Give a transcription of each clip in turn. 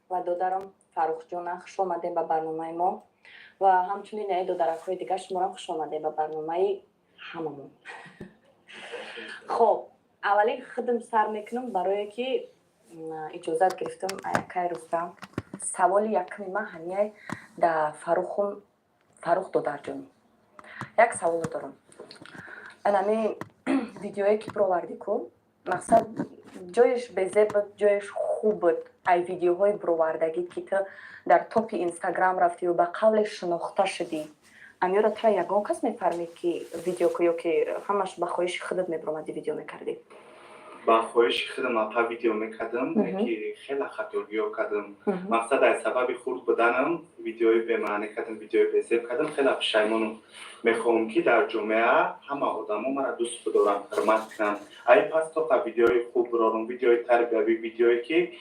Ва додарам Фаррухҷона, хуш омадем ба барномаи мо ва ҳамчунин ай додаракҳои дигар, шуморам хуш омадем ба барномаи ҳамамон. Хоб, аввалин худам сар мекунам, барое ки иҷозат гирифтам аякай Рустам. Саволи якуми ман ҳамияй да Фаррухум. Фаррух додарҷон, як саволо дорам. Анами видеое ки бировардӣ ку, мақсад, ҷояш безеб буд, ҷояш хуб буд. Ай видеоҳои бировардагӣ, ки ту дар топи Инстаграм рафтиву ба қавле шинохта шудӣ, амёра тура ягон кас мефармид, ки видео ку, ё ки ҳамаш ба хоҳиши худат мебиромадӣ, видео мекардӣ? Ба хоҳиши худам, апа, видео мекардам, ки хеле хатогиҳо кардам. Мақсад, аз сабаби хурд буданам видеои бемаънӣ кардам, видеои безеб кардам, хеле пушаймонам. Мехоҳам, ки дар ҷомеа ҳама одамо маро дӯст бидоранд, ҳурмат кунанд. Ай пас тоқа видеои хуб бирорам, видеои тарбиявӣ, видеое ки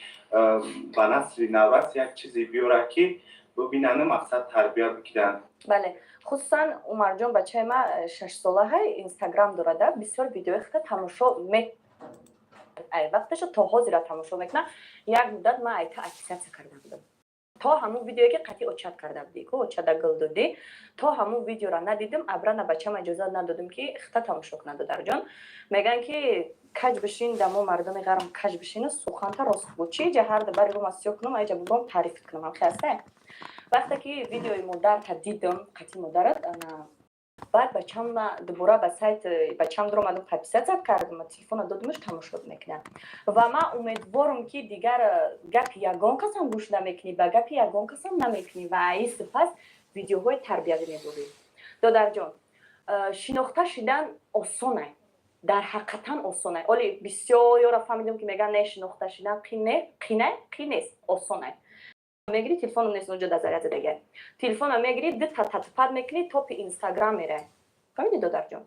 ба насли наврас як чизе биёрад, ки бибинанду, мақсад, тарбия бигиранд. Бале, хусусан Умарҷон, бачаи ма 6-солаҳай, Инстаграм дорада, бисёр видеои худа тамошо ай вақташа то ҳозира тамошо мекунам. Як муддат ман айта отписаться карда будам, то ҳамун видеое ки қатъи очат карда будӣ ку, очада гул додӣ, то ҳамун видеора надидим, абрана бачам иҷозат надодим, ки хита тамошо кунад. Додарҷон, мегӯянд, ки каҷ бишин, дамо мардуми ғарм каҷ бишину суханта рост бу. Чи ҷа ҳарда бари рӯма сиёҳ кунам, айҷа бубом таъриф кунам, ҳамхе ҳасте. Вақте ки видеои модарта дидам, қатъи модарат, баъд бачам дубора ба сайт бачам дуромадам, подписаться кардам, телефона додимаш, тамошо мекунам. Ва ман умедворам, ки дигар гапи ягон касам гӯш намекунӣ, ба гапи ягон касам намекунӣ ва аи сипас видеоҳои тарбиявӣ мебурӣ. Додарҷон, шинохта шидан осонай, дар ҳақиқатан осонай. Оли бисёр ёра фаҳмидам, ки мегӯянд, не, шинохта шидан қин нест, осонай. Мегирӣ, телефоном нест, онҷо дар заряд задага, телефона мегирӣ, дута татпад мекунӣ, топи Инстаграм мерай. Фаҳмидӣ, додарҷон?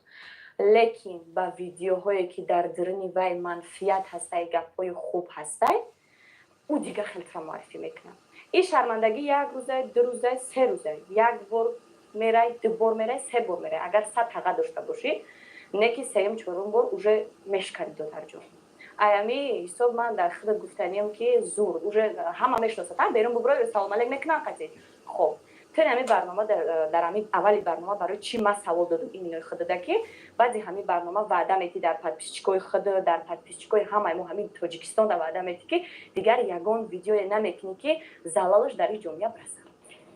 Лекин ба видеоҳое, ки дар даруни вай манфиат ҳастай, гапҳои хуб ҳастай, ӯ дигар хеле тура муаррифӣ мекунад. Ин шармандагӣ як рӯзай, 2 рӯзай, 3 рӯзай, як бор мерай, ду бор мерай, се бор мерай, агар 100 таға дошта бошӣ, не ки сеюм, чорум бор уже мешкарӣ. Додарҷон, аями ҳисоб ман дар худат гуфтаниям, ки зур уже ҳама мешиносад, ҳа, берун бубурой, салом алейк мекунанд қатӣ. Хоб, ту ҳами барнома, дар ҳами аввали барнома барои чӣ ман савол додам иминои худада, ки баъди ҳами барнома ваъда метӣ дар подписчикои худ, дар подписчикои ҳамаи мо, ҳамин Тоҷикистонда ваъда метӣ, ки дигар ягон видеое намекунӣ, ки залалаш дар ин ҷомеа бирасад?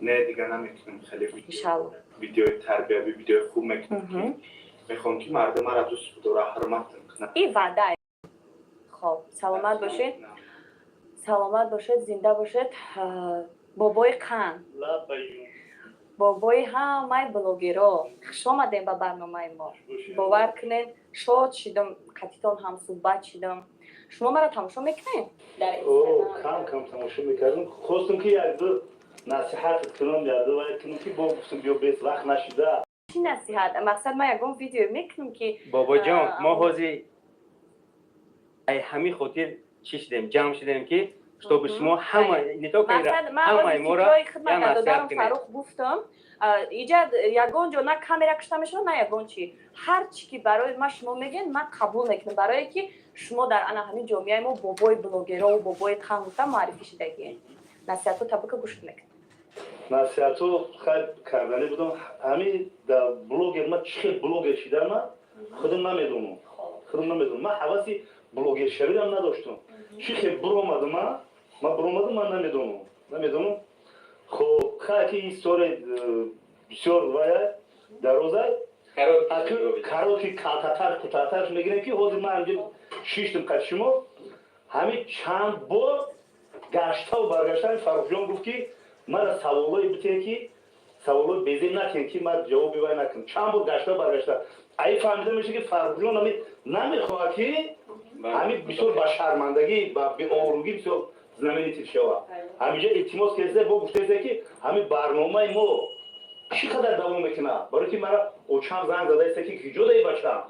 Не, дигар намекунам хеле. Иншалло. Видеои тарбиявӣ, видеои хуб мекунам, ки мехоҳам, ки мардум маро дӯст бидора, ҳурмат кунанд. И ваъда. Хоб, саломат бошед, саломат бошед, зинда бошед. Бобои қанд, бобои ҳамаи блогеро, хушомадем ба барномаи мо. Бовар кунед, шод шидам, қатитон ҳамсӯҳбат шидам. Шумо маро тамошо мекунед дар? Кам кам тамошо мекардам. Хостум, ки якду насиҳат кунам, якду вай кунам, ки бо гуфтам, биё, бес вақт нашида. Чӣ насиҳат? Мақсад, ман ягон видео мекунам, ки Бобоҷон, мо ҳозир ай ҳамин хотир чӣ шудем, ҷамъ шудем, ки чтобы шумо ҳама, не только ҳамаи моро хидмат додарам Фаррух гуфтам, иҷа ягон ҷо на камера кушта мешавад, на ягон чи. Ҳар чи ки барои ма шумо мегӯед, ман қабул мекунам, барое ки шумо дар ана ҳамин ҷомеаи мо бобои блогерову бобои қан гуфта муаррифӣ шудагие. Насиҳатҳо табука гӯшт мекунам. Насиҳатҳо хайр карданӣ будам. Ҳамин дар блогер ма чӣ хел блогер шидам, ман худам намедонам, худам намедонам. Ман ҳаваси блогершавиам надоштам. Чӣ хел буромадам, ман буромадам, ман намедонам, намедонам. Хоб, хайр, ки история бисёр вая дарозай, короткий, калтатар, кӯтоҳтарш мегирем, ки ҳозир ман ҳамҷо шиштам қад шумо. Ҳамин чанд бор гаштаву баргаштани Фаррухҷон гуфт, ки мара саволое битен, ки саволои безеб накунед, ки ман ҷавоби вай накунам. Чанд бор гаштаву баргашта, ай фаҳмида меша, ки Фаррухҷон ҳамин намехоҳад, ки ҳамин бисёр ба шармандагӣ, ба беобрӯгӣ бисёр знаменитый шава. Ҳаминҷа илтимос кардеса, бо гуфтеса, ки ҳамин барномаи мо чӣ қадар давом мекунад, барои ки мара очам занг задаеста, ки киҷо даи бачаам,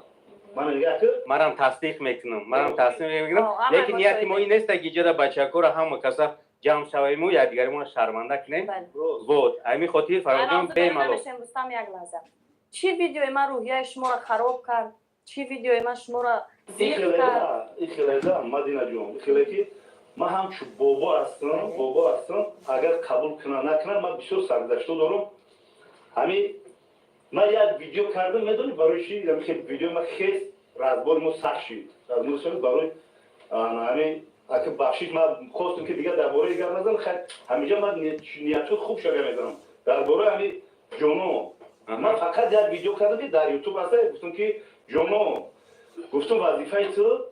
мана нигаҳ кун. Манам тасдиқ мекунам, манам тасдиқ мекунам, лекин нияти мо ин нест, ки иҷода бачакора ҳама каса ҷамъ шавему якдигаримонро шарманда кунем. Вот ҳамин хотир, Фаррухҷон, бемалол. Рустам, як лаҳза. Чӣ видеои ман рӯҳияи шуморо хароб кард? Чӣ видеои ман шуморо зиқ кард? Ихеледа, Мадинаҷон, ихеле ки ман ҳамчун бобо ҳастам, бобо ҳастам. Агар қабул кунам, накунам, ман бисёр саргузаштҳо дорам. Ҳамин ман як видео кардам, медонӣ барои чи? Видео ма хес разбори мо сахт шид, разбори шуд барои ҳамин. Ака, бахшиш, ман хостам, ки дигар дар бораи гап назанам. Хай, ҳаминҷа ман ниятҳои хуб шага мезанам дар бораи ҳамин ҷоно. Ман фақат як видео кардам, ки дар Ютуб аста. Гуфтам, ки ҷоно, гуфтам, вазифаи ту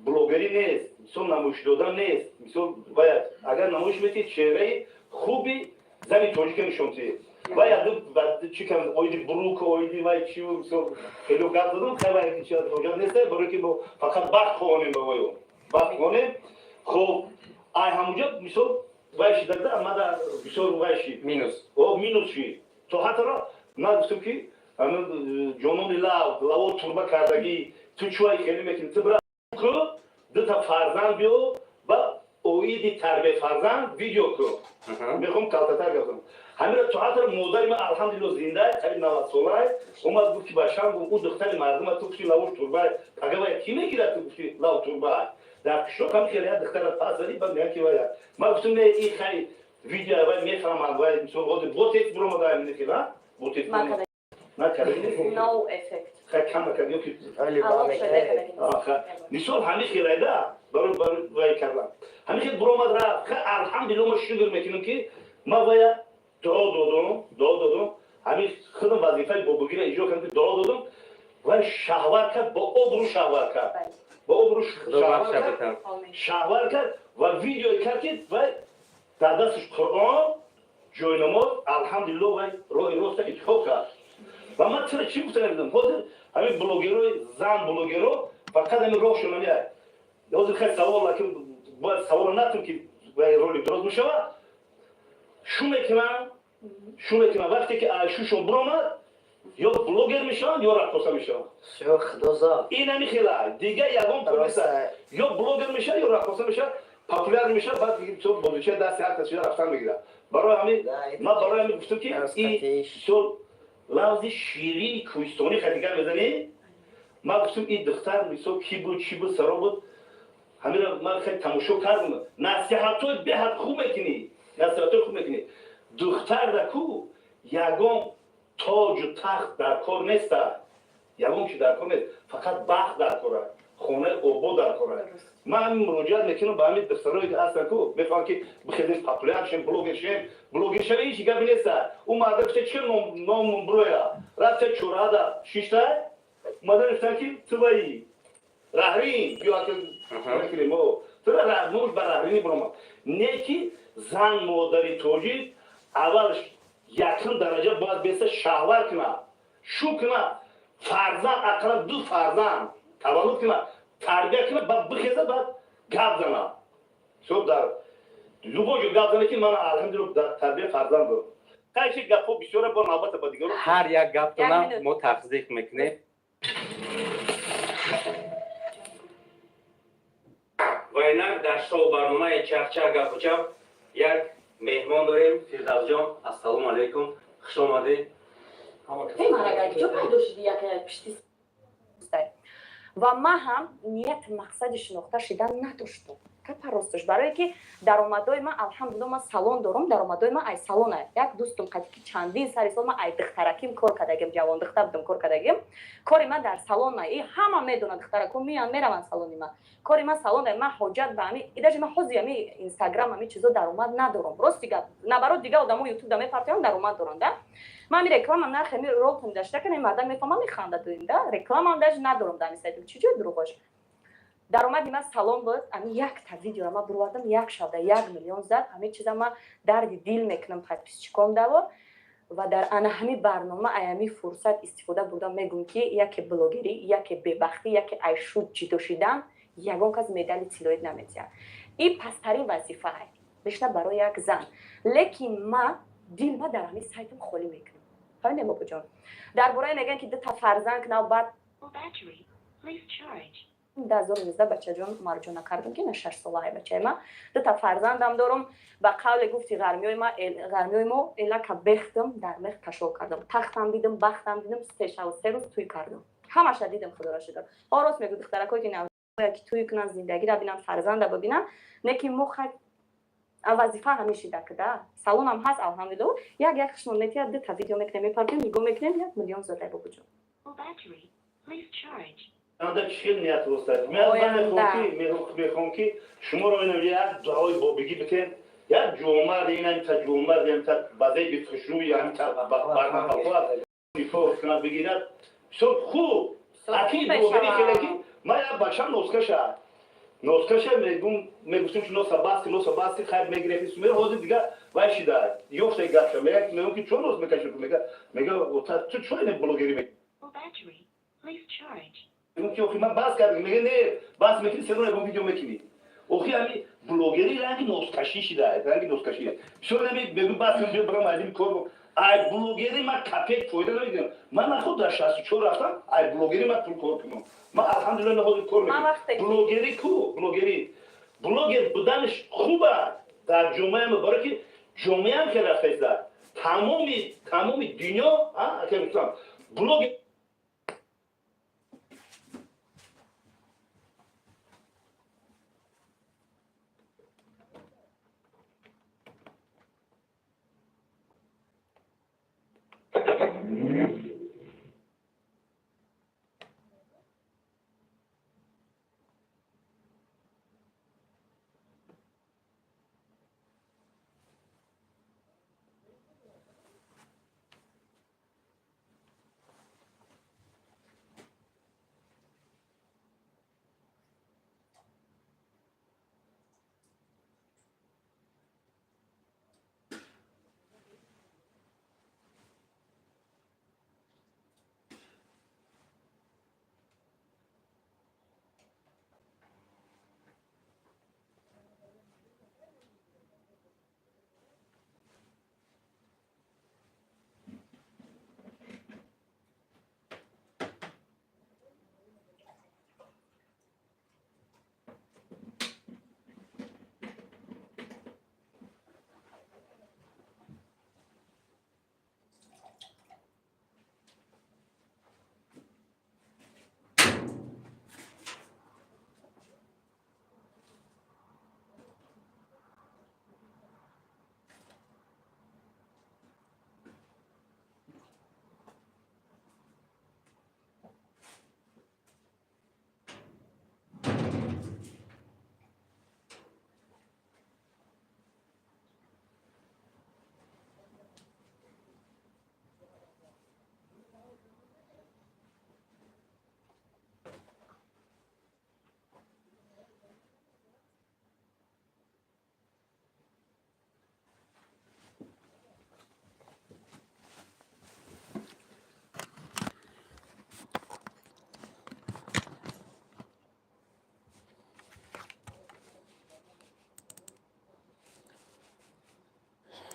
блогерӣ нест, мисол, намоиш додан нест. Мисол, бояд агар намоиш метиҳӣ, чеҳраи хуби зани тоҷика нишон тиҳӣ. Ва як чи кам оиди брук, оиди вай чи, мисол, хело гап задам. Хай, вай ҳоҷат нест, барои ки мо фақат бахт хоҳонем, ба ваё бахт хоҳонем. Хоб, ай ҳамунҷа, мисол, вай шидада мада бисёр вай шид. Минус. О, минус шид. То ҳаттаро ман гуфтам, ки ҷонони лав лаво турба кардагӣ, ту чӯай хеле мекунӣ, ту бира ку, дута фарзанд биё ва оиди тарбияи фарзанд видео ку. Мехоҳам калтатар гап занам ҳамира. То ҳаттаро модари ман, алҳамдулилло, зинда, қариб 90 солай, омад, гуфт, ки башам, гуфт, ӯ духтари мардума ту гуфти лавош турбай, пагавай кӣ мегирад? Ту гуфти лав турбай, дар қишлоқ ҳам хеле як духтара пас зади, баъд мегӯянд, ки вая. Ман гуфтам, не, и хай видео вай мефаҳманд. Вай, мисол, ҳозир ботекс буромада, хела ботекс накарда. No effect. Хай, кам накард ё ки мисол ҳамин хелайда барои вай кардан, ҳамин хел буромад, рафт. Хай, алҳамдулилло, ма шукр мекунам, ки ман вая дуо додум, дуо додум. Ҳамин худам вазифаи бобогиро иҷро кардам, ки дуо додум. Вай шаҳвар кард, бо обрӯ шаҳвар кард, бо обрӯ шаҳвар кард ва видеое кард, ки вай дар дасташ Қуръон, ҷойнамоз. Алҳамдулилло, вай роҳи роста интихоб кард. Ва ман чаро чӣ гуфта намедонам, ҳозир ҳамин блогерои зан, блогеро фақат ҳамин роҳшон ҳамин. Ҳозир хеле савол, лакин бояд саволо натум, ки ролик дуроз мешавад. Шу мекунанд, шу мекунанд. Вақте ки шушон биромад, ё блогер мешаванд, ё раққоса мешаванд. Ин ҳами хела дига ягон пул неста. Ё блогер мешавад, ё раққоса мешавад, популяр мешавад, баъд бозичаи дасти ҳар кас шуда рафтан мегирад. Барои ҳамин ман барои ҳамин гуфтам, ки мисол лавзи ширини кӯҳистонӣ хатигар мезанӣ. Ман гуфтам, ин духтар, мисол, ки буд, чӣ буд, саро буд, ҳамира ман хеле тамошо кардам. Насиҳатҳои беҳад хуб мекунӣ, насиҳатҳои хуб мекунӣ. Духтар да ку ягон тоҷу тахт дар кор неста, ягон чи дар кор нест, фақат бахт дар кора, хонаи обод дар кора. Ман ҳамин муроҷиат мекунам ба ҳамин духтарое, ки ҳастанд ку, мехоҳанд, ки бихезем, популяр шем, блогер шем. Блогер шавӣ, ҳеҷ гапи неста. Ӯ марда гуфта, чи номун буроя, рафта чорада шишта, омада гуфтан, ки ту ваи раҳрин ё тура номуш ба раҳринӣ буромад. Не, ки зан, модари тоҷик аввал якум дараҷа бояд беста шаҳвар кунад, шу кунад, фарзанд, ақаллан ду фарзанд таваллуд кунад, тарбия кунад, баъд бихезад, баъд гап занад. Со дар любой ҷо гап зана, ки ман, алҳамдулилла, дар тарбия фарзанд дорам. Қайчи гапҳо бисёра, бо навбата ба дигарон. Ҳар як гаптона мо тасдиқ мекунем. Ва инак дар шоу барномаи «Чахчах гапучап» як меҳмон дорем. Фирдавсҷон, ассалому алайкум, хуш омадед. Ҷо пайдо шуди як пишти. Ва ман ҳам ният, мақсади шинохта шидан надоштум. Гапа росташ, барое ки даромадои ман, алҳамдулилла, ман салон дорам, даромадои ман ай салона. Як дӯстум қати, ки чандин сари сол ман ай духтараким кор кардагим, ҷавондухта будам, кор кардагим. Кори ман дар салона, и ҳама медонад, духтарако меянд, мераванд салони ман. Кори ман салона. Ман ҳоҷат ба ами и даже ман ҳозир ами Инстаграм, ами чизо даромад надорам, рости гап. Наоборот, дига одамо Ютуб да мепартоянд, даромад доранд да. Ман ами рекламам нархи ами ролтон дашта кана, мардак мефаҳмам, механда дуим да. Рекламам даже надорам дар ами сайтам. Чӣ ҷои дурӯғош? Даромади ман салон буд. Ами якта видеора ман буровардам, як шабда 1 миллион зад. Ҳамин чиза ман дарди дил мекунам подписчиком даво. Ва дар ана ҳами барнома аями фурсат истифода бурдам, мегӯм, ки яке блогерӣ, яке бебахтӣ, яке айшуд ҷидо шидан ягон кас медали тиллоӣ наметиҳад. И пасттарин вазифаа бишна барои як зан. Лекин ман дилма дар ҳамин сайтам холӣ мекунам. Фаҳмидем, бобоҷон? Дар бораи мегӯянд, ки дута фарзанд нав, баъд 2019, бачаҷон, марҷона кардам, ки на 6 солаи бачаи ма, дута фарзандам дорам. Ба қавле гуфти ғармиёи мо, элака бехтам, дар мех кашол кардам, тахтам дидам, бахтам дидам, 3 шаву 3 рӯз тӯй кардам, ҳамаша дидам, худоро шукр. Ҳо, рост мегӯ, духтаракое ки навоя, ки тӯй кунанд, зиндагиро бинанд, фарзанда бибинанд. Не, ки мо хай. Вазифа ҳамин шида кида. Салонам ҳаст, алҳамдулилло. Як як хишмон метия, дута видео мекунем, мепардем, нигоҳ мекунем, 1 миллион зодай, бобоҷон. Анда чӣ ният ростад? Ман мехоҳам ки шуморо инам як дуои бобигӣ битен, як ҷумард, инам та ҷумард, инам та базаи бихушрӯи, ҳам та барномаҳо никоҳ кунад, бигирад. Бисёр хуб. Аки блогери хеле ки ман як бачам носкаша. Носкаша мегум, мегуфтем ки носа басти, носа басти, хайр мегирефти, сумер ҳозир дигар вай шида. Ёфта гапша. Мега, мегум ки чон нос мекаши? Мега, мега, ту чон ин блогери мекунӣ? Мегум ки охи ман бас кардам. Мега не, бас мекунӣ, серо ягон видео мекунӣ. Охи ҳами блогери ранги носкашӣ шида, ранги носкашӣ. Бисёр нами мегум бас кун, биё бирам айдим кор. Ай блогери ман капек фоида намедиҳам. Ман наход дар 64 рафтам, ай блогери ман пул кор кунам. Ман алҳамдулилла ҳозир кор мекунам. Блогери ку, блогери. Блогер буданаш хуба дар ҷомеа, барои ки ҷомеаам хеле рафтаиста. Тамоми дунё, а, ака Рустам, блогер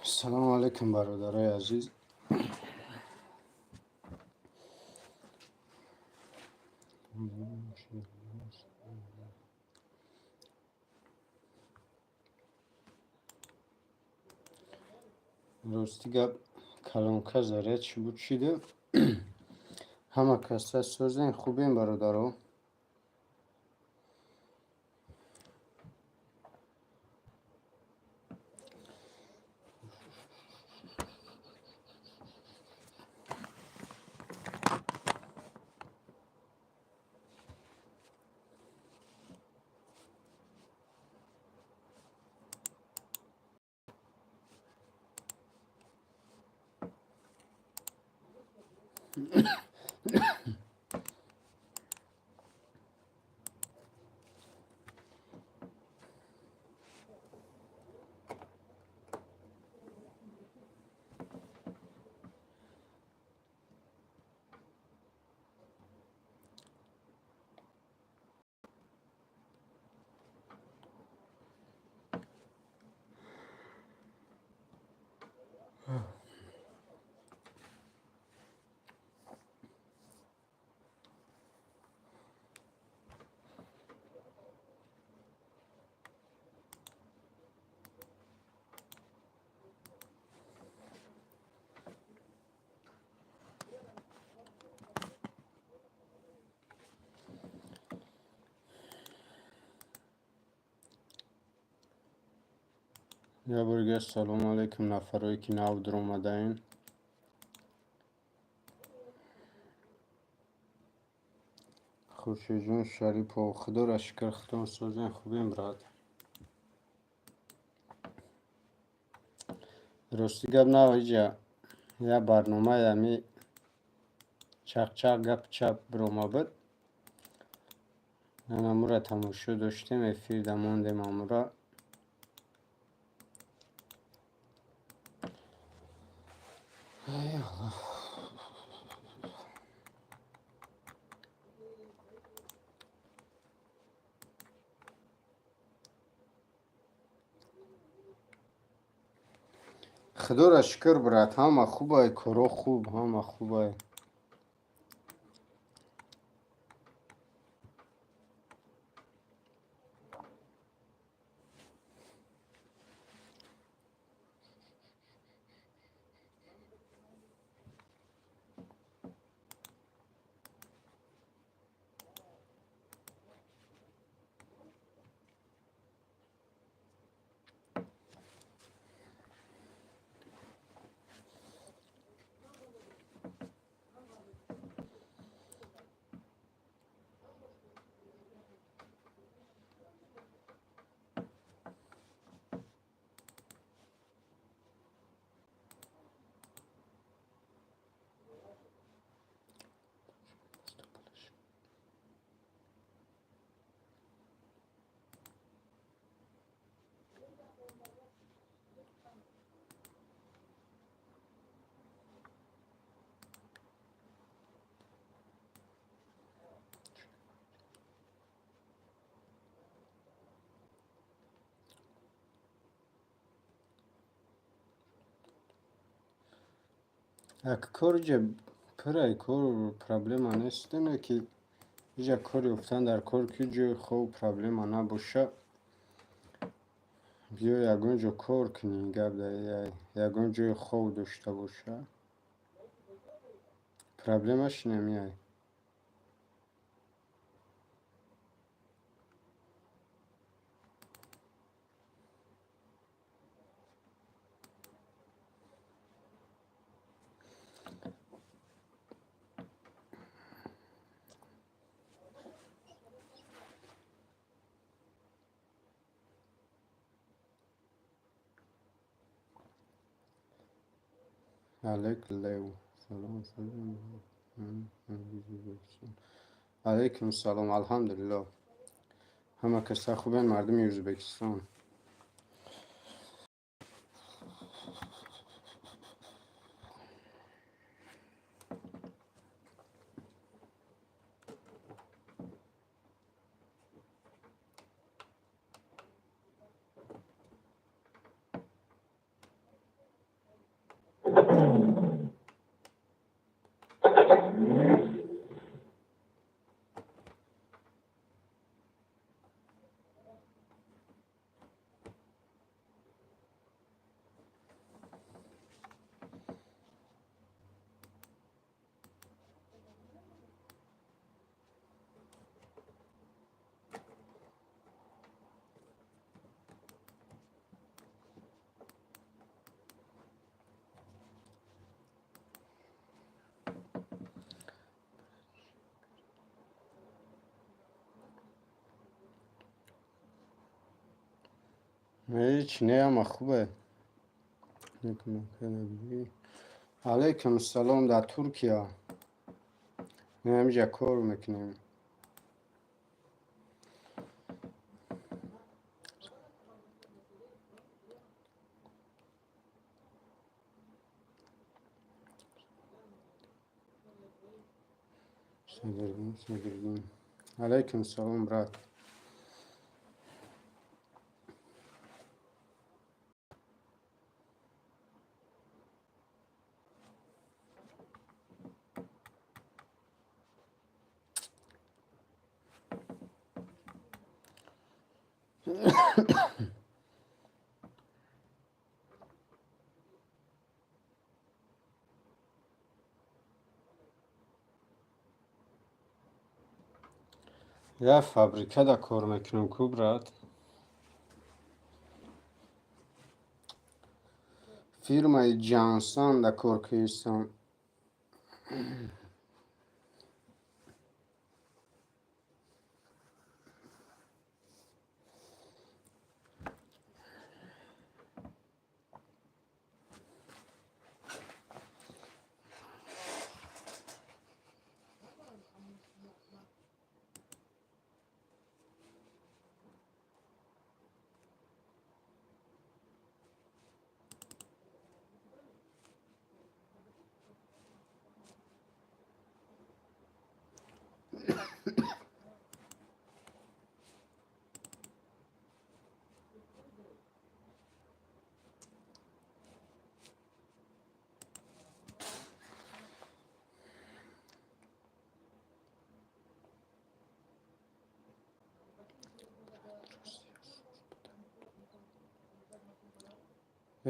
Салому алайкум, бародарои азиз. Рости гап, калонка заряд чӣ буд, шиду. Ҳама каса созен, хубем, бародаро? Як бори дигар салому алайкум нафарое, ки нав дуромадаен. Хуршедҷон Шарипов, худоро шукр, худтон созен, хубем, брат. Рости гап, нав иҷа як барномаи ами чақчақ гапи чап бирома буд. Амура тамошо доштем, эфирда мондем амура. Ай Аллоҳ. Худоро шукр, брат, ҳама хубай, коро хуб, ҳама хубай. Як кор иҷа пурай, кор проблема нест, не ки иҷа кор ёфтан дар кор, ки ҷои хоб проблема набоша. Биё ягон ҷо кор кунӣ, гап дар ягон ҷои хоб дошта боша. Проблемаш инамиай. Алек Лев. Салом, салом. Алайкум салом, алҳамдулиллоҳ. Ҳама каса хубен, мардуми Ӯзбекистон. Ҳеҷ не, ҳама хубе. Алайкум салом, дар Туркия. Ҳамиҷа кор мекунем. Садриддин. Алайкум салом, брат. Як фабрикада кор мекунам ку, брат. Фирмаи Ҷансан да кор кистам.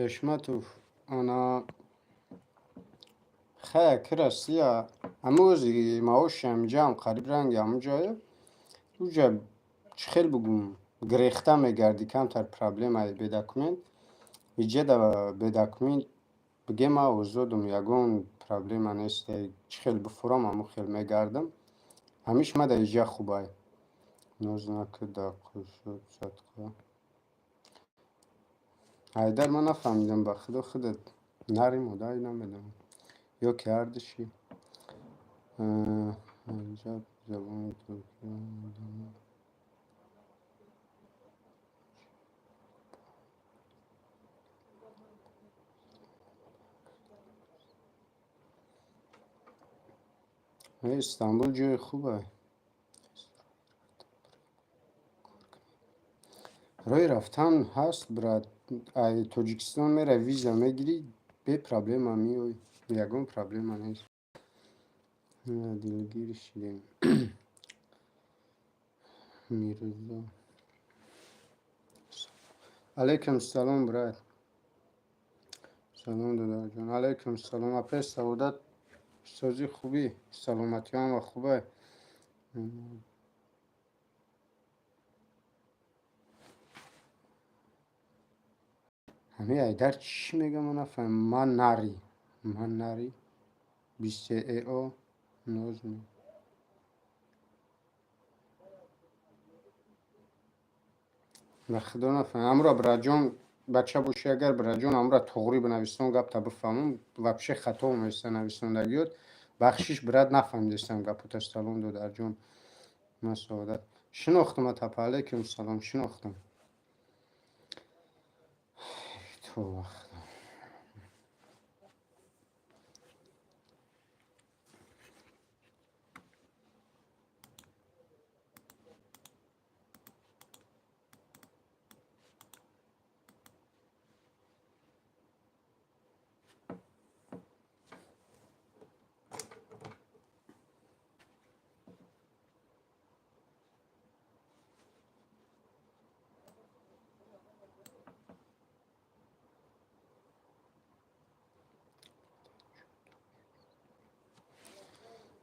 Ҳешматов, ана хая ки Россия ҳамӯзи маоши ҳамиҷаам қариб ранги ҳамуҷая. Уҷа чӣ хел бугум, гирехта мегардӣ, камтар проблемаи бедокумент. Иҷа бедокумент бигем ман озодум, ягон проблема нест. Чӣ хел буфурам, ҳамун хел мегардам. Ҳамиш ма дар иҷа хубай. Нознаки да қушуд садқа. Ҳайдар, ман нафаҳмидам, ба худо, худат нари модай намедонам. Ё ки ҳардуши. Аҷаб забони туркиро медонам. Истанбул ҷои хубе. Роҳи рафтан ҳаст, брат. Ай Тоҷикистон меравӣ, виза мегирӣ, бе проблема меоӣ. Ягон проблема нест. Дилгир шидем. Мирзо. Алайкум салом, брат. Салом, додарҷон. Алайкум салом. Апаи Саодат, сози хубӣ, саломатӣ ҳама хубе. Ҳамин Айдар чӣ мегӯям, ман нафаҳмам. Ман нари. Ман нари. Бистео нозм. Ба худо нафаҳмам. Амро браҷон бача бошӣ, агар браҷон амро туғрӣ бинависон, гапта бифаҳмам, вообще хато оместа нависондагиёт. Бахшиш, брат, нафаҳмидестам гапота. Салом, додарҷон. Ман Саодат. Шинохтам атапа. Алайкум салом, шинохтам. То вақт.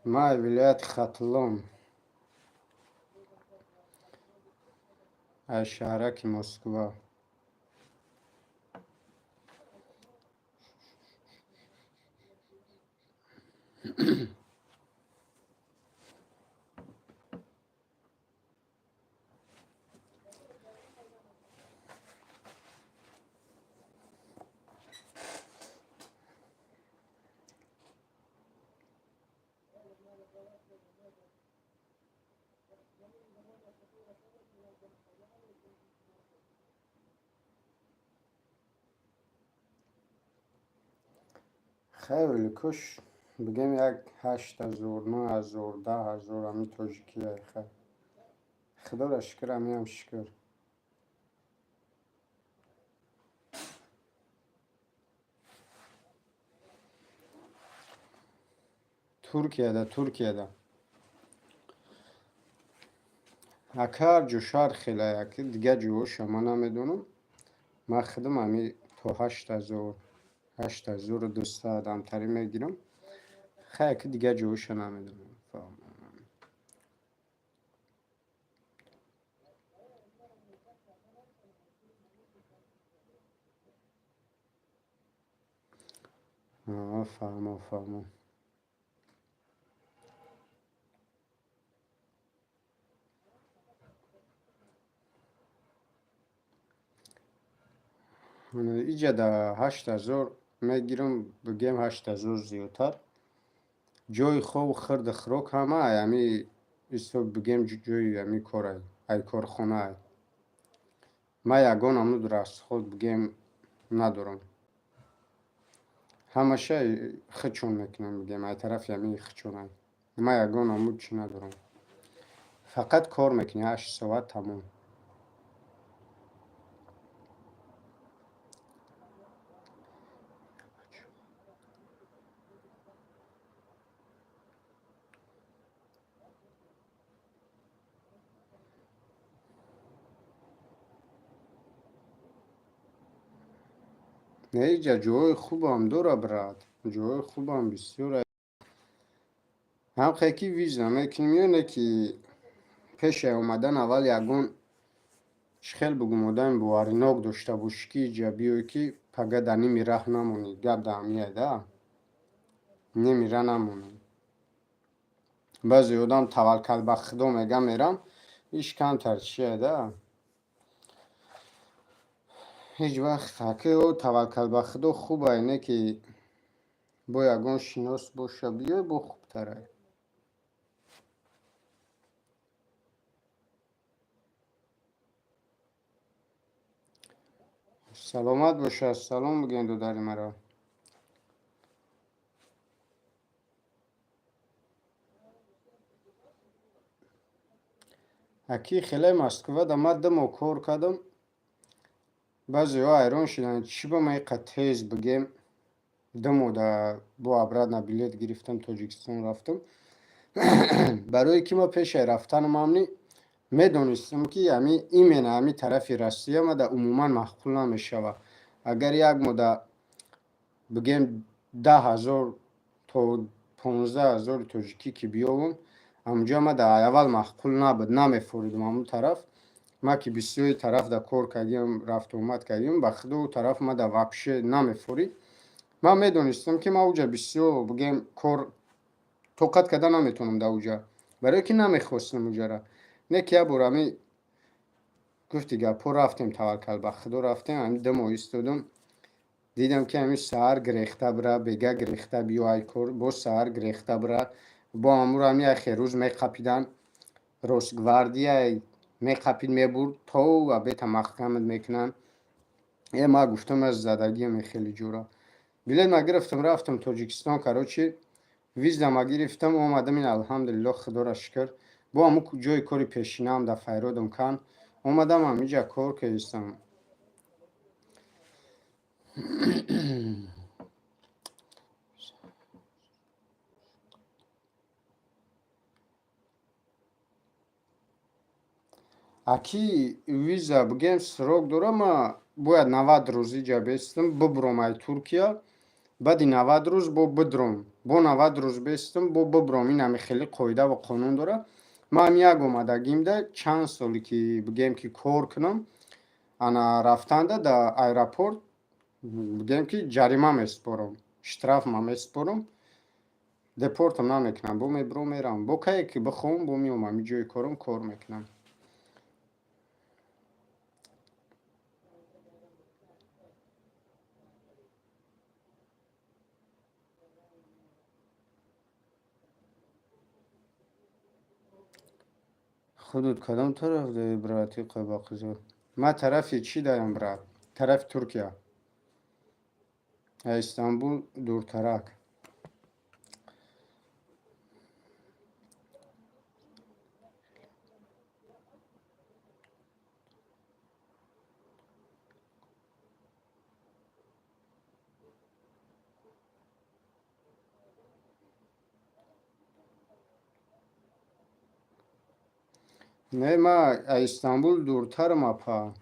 Май вилояти Хатлон. Аз шаҳраки Москва. Хайр, кош бигем, як 8000, 9000, 10,000 ҳамин тоҷикия. Хайр, худоро шукр, ҳамиам шукр. Туркияда, Туркияда. Ака, ҳар ҷо шаҳр хеле, аки дигар ҷоҳоша ман намедонам. Ман худам ҳами то 8000, 8200 амтарӣ мегирам. Хай, аки дигар ҷоҳоша намедонам. Фаҳмо, фаҳмо. Иҷа да 8000 мегирам, бигем 8000 зиёдтар. Ҷои хоб, хирду хӯрок ҳама ай ҳами ҳисоб, бигем, ҷои ҳами корай, ай корхонаай. Ман ягон ҳамуд расход, бигем, надорам. Ҳамаша хичон мекунам, бигем, ай тарафи ҳами хичонай. Ман ягон ҳамуд чӣ надорам. Фақат кор мекунӣ 8 соат, тамом. Не, иҷа ҷоҳои хубам дора, брат. Ҷоҳои хубам бисёр. Ҳам ки виза мекунем ё не, ки пеши омадан аввал ягон, чӣ хел бугум, одами боваринок дошта бошӣ, ки иҷа биёй, ки пага дар ними раҳ намонӣ. Гап дар ҳамияй да. Ними раҳ намонӣ. Баъзе одам таваккал ба Худо мега, мерам, иш камтар чия да. Ҳеҷ вақт аки таваккал ба Худо хубай, не ки бо ягон шинос боша биёй, бо хубтарай. Саломат бошад, салом бигӯед додари маро. Аки хеле Москвада ман 2 моҳ кор кардам. Баъзеҳо ҳайрон шуданд, чӣ ба ман иқа тез, бигем, 2 моҳ да бо обратно билет гирифтам, Тоҷикистон рафтам. Барое ки ман пешаи рафтанам ҳамни медонистам, ки ҳами именно ҳами тарафи Россия мада умуман маъқул намешавад. Агар як моҳ да, бигем, 10 000 то 15 000 тоҷикӣ ки биёвам, ҳамунҷо ма дар аввал маъқул набуд, намефоридам ҳамун тараф. Ман ки бисёри тараф да кор кардиам, рафту омад кардиам, ба худо, ӯ тараф ма да вообще намефорид. Ман медонистам, ки ман уҷа бисёр, бигем, кор тоқат карда наметавонам дар уҷа, барое ки намехостам уҷара. Не ки як бор ҳами гуфти гапҳо рафтем, таваккал ба Худо рафтем, ҳами 2 моҳ истодам, дидам, ки ҳами саҳар гирехта бира, бега гирехта биё ай кор, боз саҳар гирехта бира, бо ҳамуро ҳами яхе рӯз меқапидан, Росгвардия меқапид, мебурд, то обета маҳкамат мекунанд. Э, ман гуфтам, аз задагиам хеле ҷура. Билет ма гирифтам, рафтам Тоҷикистон, короче, виза ма гирифтам, омадам. Ин алҳамдулилло, Худоро шукр, бо ҳамун ҷои кори пешинаам дар файродам кан омадам, ҳамиҷа кор кардистам. Аки виза, бигем, срок дора. Ма бояд 90 рӯз иҷа бестам, бибуром ай Туркия, баъди 90 рӯз бо бидром, бо 90 рӯз бестам, бо бибуром. Ин ҳами хеле қоидаву қонун дора. Ман ҳами як омадагимда чанд соле ки, бигем, ки кор кунам, ана рафтанда дар аэропорт, бигем, ки ҷарима месупорам, штраф ма месупорам, депортам намекунам, бо мебуром, мерам, бо кае ки бихоҳам, бо меом, ҳами ҷои корам кор мекунам. Худут кадом тараф дорӣ, брат? Иқа? Ман тарафи чӣ дарам, брат? Тарафи Туркия, Истанбул дуртарак. Не, ма Истанбул дуртарам, апа.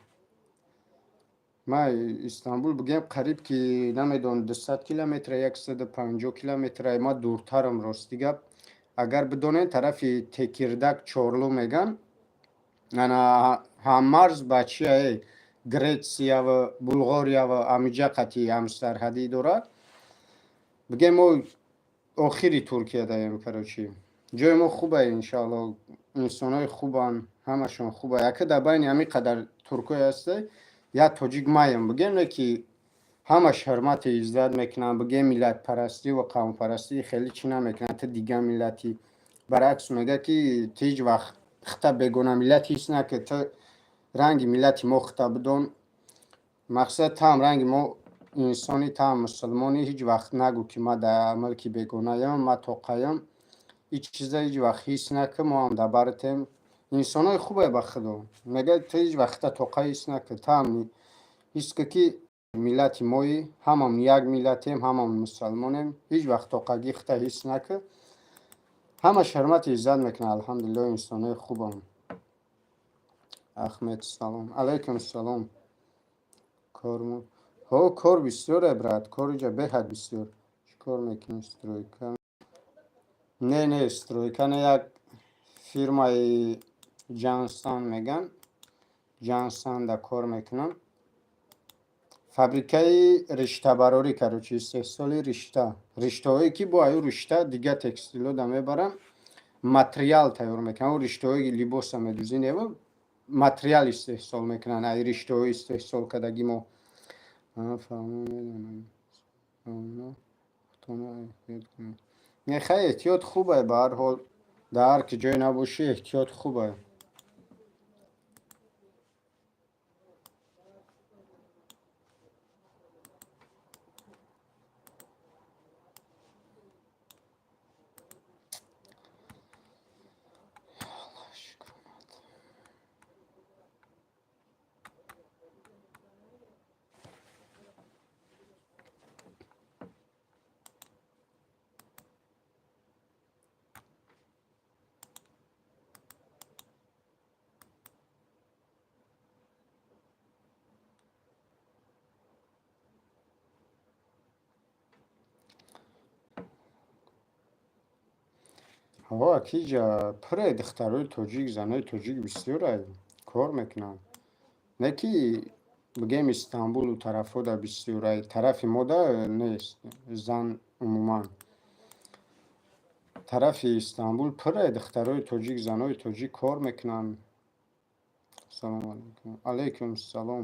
Ма Истанбул, бигем, қариб ки намедонам, 200 километра, 150 километра ма дуртарам. Рости гап, агар бидонед, тарафи Текирдаг, Чорлу меган, ана ҳаммарз ба чия, Гретсиява, Булғориява, амиҷа қати ҳамсарҳадӣ дорад. Бигем, мо охири Туркия даем, короче, ҷои мо хубае, иншоалло, инсонҳои хубанд, ҳамашон хуба. Яке дар байни ҳамин қадар туркое ҳасте, як тоҷик маем, бигем, не ки ҳамаш ҳурмати иззат мекунанд, бигем, миллатпарастӣ ва қавмпарастӣ хеле чӣ намекунанд. Ту дигар миллати, баръакс, мега ки ту ҳеҷ вақт хита бегона миллат ҳис накӣ, ту ранги миллати мо хита бидон. Мақсад, таам ранги мо инсони, таам мусулмонӣ, ҳеҷ вақт нагӯ ки ма дар мулки бегонаям, ма тоқаям. Ҳеҷ чиза ҳеҷ вақт ҳис накӣ, мо ҳам дар баратем. Инсонои хубе, ба худо. Мега, ту ҳеҷ вақт хита тоқа ҳис накӣ, таам ҳис кӣ ки миллати моӣ, ҳамам як миллатем, ҳамам мусалмонем. Ҳеҷ вақт тоқагӣ хита ҳис накӣ. Ҳамаш ҳурмати иззат мекунад, алҳамдулилло, инсонои хубам. Ахмед, салом. Алайкум салом. Кор ҳо, кор бисёре, брат, кор иҷа беҳад бисёр. Чӣ кор мекунӣ, стройка? Не, не, стройка не, як фирмаи Ҷансан меган, Ҷансанда кор мекунам. Фабрикаи риштабарорӣ, короче, истеҳсоли ришта. Риштаҳое ки бо аю ришта дигар текстилода мебарам, материал тайёр мекунам. О риштаҳои либоса медӯзӣ, нева, материал истеҳсол мекунанд ай риштаҳои истеҳсол кардаги мо. Фаҳмо, медонам. Не, хай, эҳтиёт хубе, ба ҳар ҳол, дар ҳар ки ҷое набошӣ, эҳтиёт хубе. Ҳо, акиҷа пуре духтарои тоҷик, занои тоҷик бисёре кор мекунанд. Не ки бигем, Истанбулу тарафҳода бисёрай, тарафи мода нест зан умуман. Тарафи Истанбул пуре духтарои тоҷик, занои тоҷик кор мекунанд. Салому алайкум. Алайкум салом.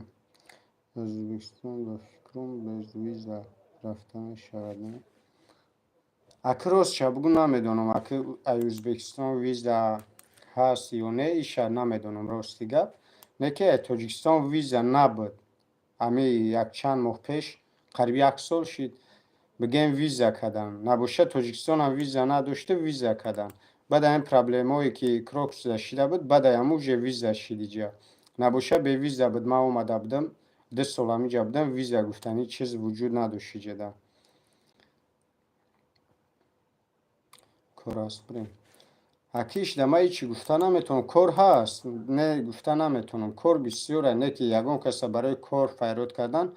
Ӯзбекистон, ба фикрам, без виза рафта мешавад, не? Аки, ростша бугӯ, намедонам, аки ай Ӯзбекистон виза ҳаст ё не, иша намедонам, рости гап. Не ки ай Тоҷикистон виза набуд. Ами якчанд моҳ пеш, қариб як сол шид, бигем, виза кардам. Набошад, Тоҷикистонам виза надошта, виза кардам. Баъд ҳамин проблемое ки Крокусда шида буд, баъд ай ҳамун уже виза шид иҷа. Набошад, бевиза буд, ман омада будам, 2 сол ҳамиҷа будам, виза гуфтани чиз вуҷуд надошт иҷада. Кор аст, бирем. Акиш, да ман ҳечи гуфта наметавонам. Кор ҳаст, не гуфта наметавонам. Кор бисёре, не ки ягон каса барои кор файрод кардан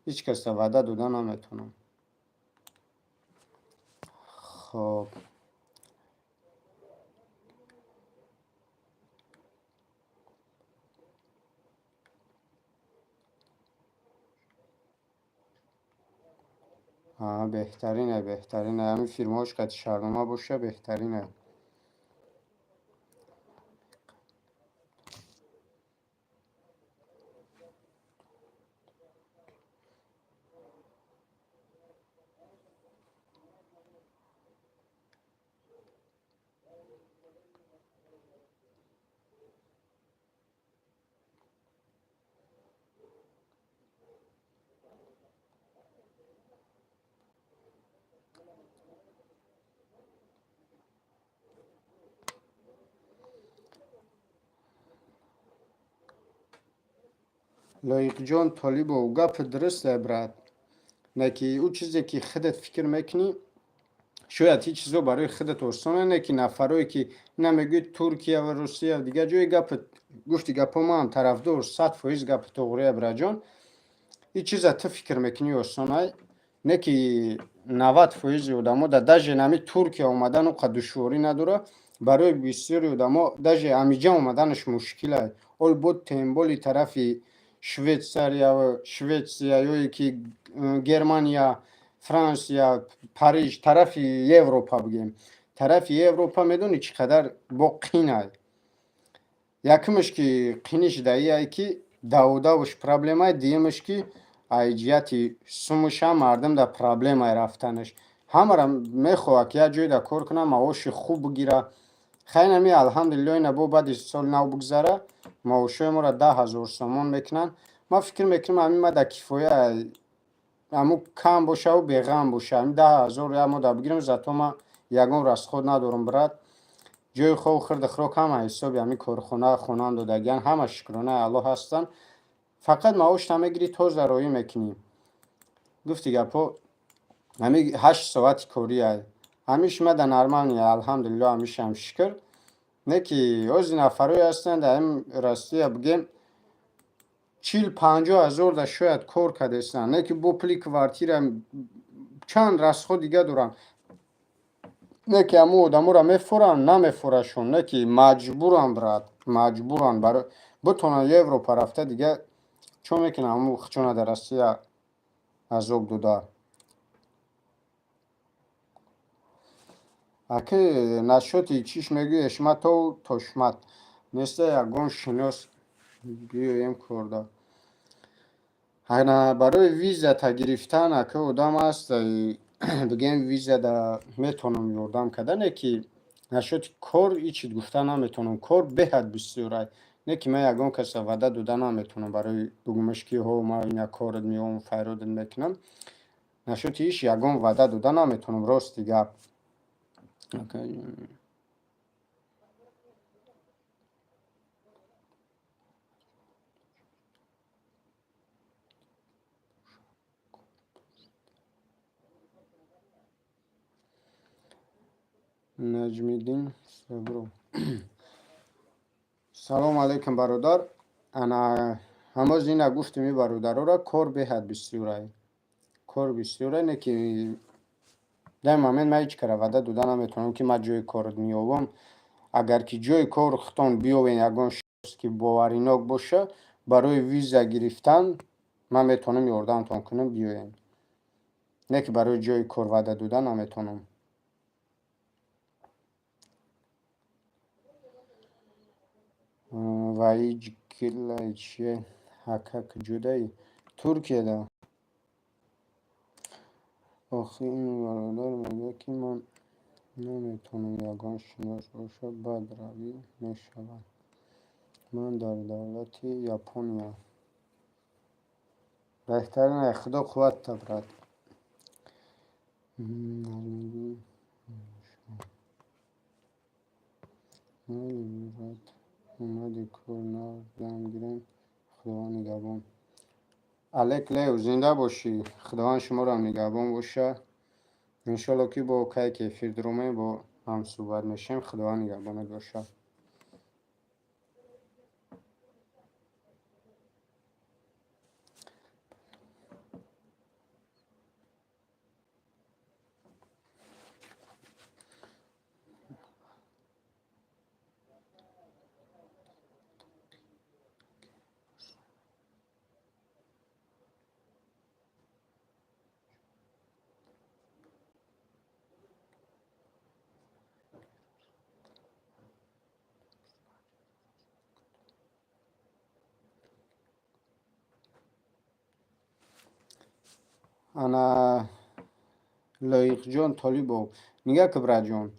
ҳеҷ каса ваъда дода наметавонам. Хоб. Беҳтарине, беҳтарине. Ҳамин фирмаҳош қати шартнома боша, беҳтарине. Лоиқҷон Толибов, гапи дурусте, брат. Не ки ӯ чизе ки худат фикр мекунӣ, шояд ҳеҷ чизо барои худат осоне, не ки нафарое ки ина мегӯяд Туркия ва Русия, дигар ҷои, гапи гуфти гапҳо, ман тарафдор, 100% гапи тоғрия, браҷон. Ин чиза ту фикр мекунӣ осонай, не ки 90 фоизи одамо да даже нами Туркия омадан уқа душворӣ надора. Барои бисёри одамо даже амиҷа омаданаш мушкилай. Ол бо тем более тарафи Швейтсария, Шветсия ё ки Германия. Франсия, Париж, тарафи Европа бигем, тарафи Европа медонӣ чӣ қадар бо қинай. Якумаш ки қиниш даияй, ки давудавш проблемай, дуюмаш ки ай ҷиҳати сумушам мардум да проблемай рафтанаш. Ҳамара мехоҳад, ки як ҷой да кор кунам, маоши хуб бигира. Хайр, ами алҳамдулилло, ина бо баъди соли нав бигзара, маошҳои моро 10 000 сомон мекунанд. Ман фикр мекунам, ами ма да кифоя, аму кам бошаву беғам боша, ами 10 000 як моҳ да бигирам, зато ма ягон расход надорам, брат. Ҷои хоб, хирду хӯрок ҳама ҳисоби ҳами корхона, хонам додагиан, ҳама шукронаи Аллоҳ ҳастанд. Фақат маошта мегирӣ, тоза роӣ мекунӣ. Гуфти гапҳо, ҳами 8 соати кориай, ҳамиш ма да нормальный, алҳамдулилло, ҳамишам шукр. Не ки ози нафарое ҳастанд, дар ҳами Россия бигем, 40-50 ҳазор да шояд кор кардестанд, не ки бо пули квартира, чанд расход дига доранд. Не ки ҳамун одаморо мефуранд, намефурашон, не ки маҷбуранд, брат, маҷбуранд. Битонанд Европа рафта, дига чо мекунанд? Ҳамун хучона дар Россия азоб дода. Аки насчёти чиш мегӯи, Эшматову Тошмат неста, ягон шинос биёем корда. Ана барои визата гирифтан, ака, одам аст, бигем, визада метавонам ёрдам карда, не ки насчёти кор ҳичи гуфта наметавонам. Кор беҳад бисёрай, не ки ман ягон каса ваъда дода наметавонам, барои бигӯмаш, ки ҳо, ман ина корат меом, файродат мекунам. Насчёти иш ягон ваъда дода наметавонам, рости гап. Наҷмиддин Сабров, салому алайкум, бародар. Ана ҳамоз ина гуфтем, и бародарора кор беҳад бисёрай, кор бисёрай, не ки дар момент ман ҳеҷ кара ваъда дода наметавонам, ки ман ҷои корот меёбам. Агар ки ҷои кор худтон биёвен, ягон шахс ки боваринок боша, барои виза гирифтан ман метавонам ёрдамтон кунам, биёем, не ки барои ҷои кор ваъда дода наметавонам. Ваиҷкилай чие, ака, куҷодаи? Туркияда. Охи ин бародар мегӯяд, ки ман наметавонам, ягон шинос боша, баъд равӣ мешавад. Ман дар давлати Япония. Беҳтарин, худо қувватта, брат. Майли, брат, омади кор нав дам гирем. Худованд нигаҳбон. Алек Лев, зинда бошӣ, Худованд шуморо нигаҳбон боша. Иншолло, ки бо кай ки эфир дуромем, бо ҳам суҳбат мешавем. Худованд нигаҳбонат боша. Ана Лоиқҷон Толибов, нигаҳ ки, братҷон,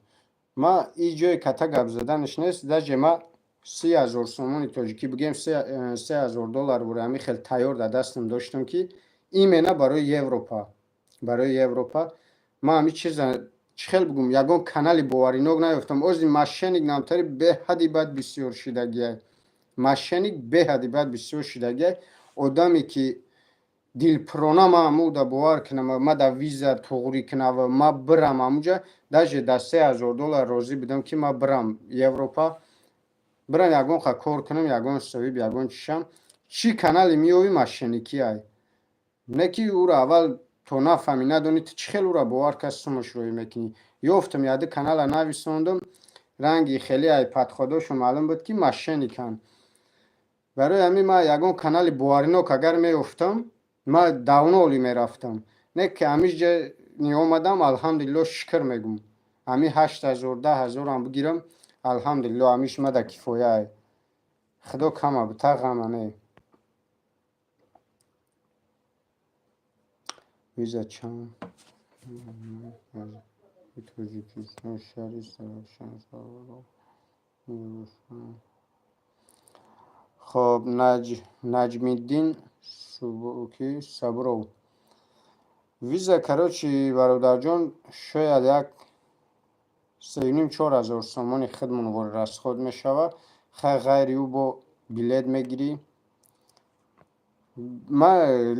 ма и ҷои ката гап заданаш нест. Даже ма 30 000 сомони тоҷикӣ, бигем, 3000 доллар бура, ҳами хел тайёр дар дастам доштам, ки именно барои Европа, барои Европа. Ма ҳами чиза чӣ хел бигӯм, ягон канали боваринок наёфтам. Ози мошенник намтари беҳади бад бисёр шидагиай, мошенник беҳади бад бисёр шидагиай. Одаме ки дилпурона ма амуда бовар кунам, ма да виза туғрӣ кунам, ма бирам амуҷа, даже да 3000 доллар розӣ будам, ки ма бирам Европа, бирам ягон ха кор кунам, ягон соҳиб, ягон чишам. Чӣ канале меёвӣ, мошенникӣ ай, не ки ӯро аввал то нафаҳмӣ, надонӣ, ту чӣ хел ӯро бовар кас, сумаш роӣ мекунӣ? Ёфтам яды канала, нависондум, ранги хеле ай подходошон маълум буд, ки мошенниканд. Барои ҳамин ма ягон канали боваринок агар меёфтам, ма давно олӣ мерафтам. Не ки ҳамиш ҷа омадам, алҳамдулилло, шукр мегум. Ҳами 8000, 10 000-ам бигирам, алҳамдулилло, ҳамиш мада кифояй. Худо кама бита, ғама не. Виза чанд Тоҷикистон, шаҳри Сарафшан. Хоб, Наҷмиддин ки Сабуров. Виза, короче, бародарҷон, шояд як сеним 4000 сомони худмон расход мешавад. Хай, ғайри ӯ бо билет мегирӣ. Ма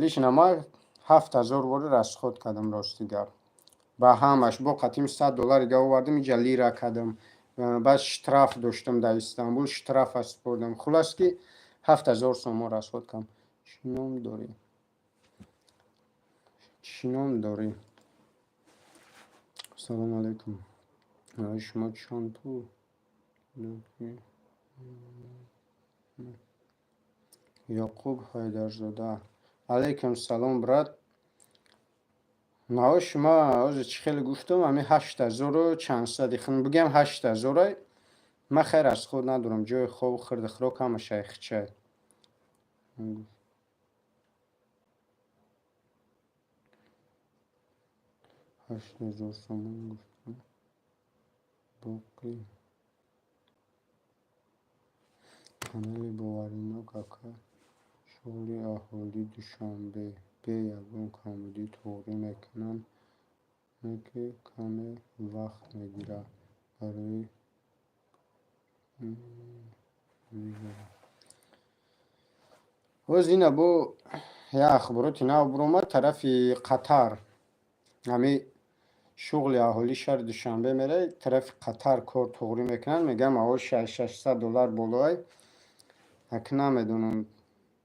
лично ма 7000 вори расход кардам, рости гап. Ба ҳамаш бо қатим 100 доллари га овардам, иҷа лира кардам. Баъд штраф доштам дар Истанбул, штрафа супордам. Хуллас ки 7000 сомон расход кардам. Чӣ ном дорӣ? Чӣ ном дорӣ? Салому алайкум. Шумо чанд пул? Ёқуб Ҳайдарзода. Алайкум салом, брат. Маоши ма ҳозир чӣ хеле гуфтам, ҳамин ҳаштҳазору чандсади, бигӯям ҳаштҳазорай. Ман хайр расход надорам, ҷои хобу хӯрду хӯрок ҳамааш айхичай. 8000 сомон гуфтам. Боқӣ канали боваринок, ака. Шуғли аҳолии Душанбе бе ягон камбудӣ туғрӣ мекунанд, ки каме вақт мегирад барои. Боз ина бо як ахбороти нав биромад тарафи Қатар. Ҳами шуғли аҳолии шаҳри Душанбе меравӣ, тарафи Қатар кор туғрӣ мекунанд, мегӯянд, маош 600 доллар болоай. Аки намедонам,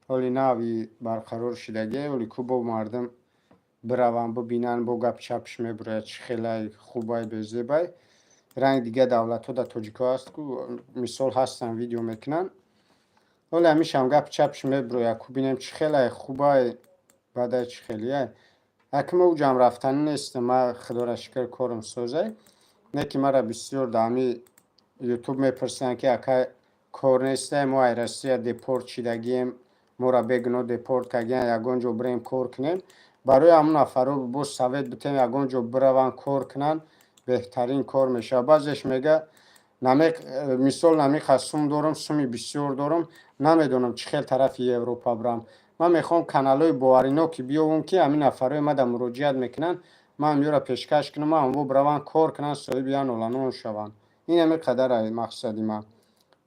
ҳоли нави барқарор шудагие, ҳоли ку бо мардум бираванд, бибинанд, бо гап чапш мебурояд, чӣ хелай хубай, безебай. Ранги дигар давлатҳо дар тоҷикҳо ҳаст ку, мисол, ҳастанд, видео мекунанд. Ҳоли ҳамишам гап чапш мебурояд ку, бинем чӣ хелай хубай, баъдай чӣ хелияй. Аки ма уҷам рафтанӣ нестам, ма, худоро шукр, корам созай. Не ки мара бисёр дар ҳами Ютуб мепурсанд, ки ака, кор нестай, мо ай Россия депорт шидагием, моро бегуноҳ депорт кардиян, ягон ҷо бирем, кор кунем. Барои ҳамон нафарҳо боз совет битем, ягон ҷо бираванд, кор кунанд, беҳтарин кор мешавад. Баъзеш мега, мисол, намиқа сум дорам, суми бисёр дорам, намедонам чӣ хел тарафи Европа бирам. Ман мехоҳам каналҳои боваринок ки биёвам, ки ҳамин нафарҳои мада муроҷиат мекунанд, ман ҳамёро пешкаш кунам, ҳамво бираванд, кор кунанд, соҳиби як ноланон шаванд. Ин ҳамин қадар мақсади ман.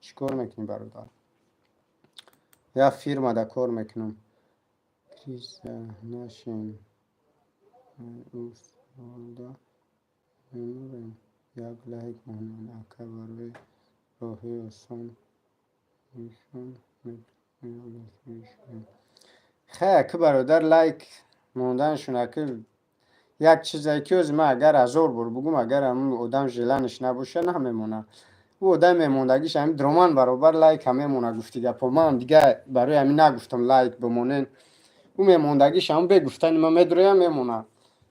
Чӣ кор мекунӣ, бародар? Як фирмада кор мекунам. Криза нашем ӯ мемурем. Як лайк монед, ака, барои роҳи осон нишон. Хай, аки бародар, лайк монданашон аки як чизе ки ҳозир ман агар ҳазор бор бугум, агар ҳамун одам желание ш набошад, намемонад. Ӯ одам мемондагиш ҳамин дроман баробар лайка мемонад, гуфти гапо. Ман дигар барои ҳамин нагуфтам лайк бимонен. Ӯ мемондагиш ҳамун бегуфтани ман медроям, мемонад,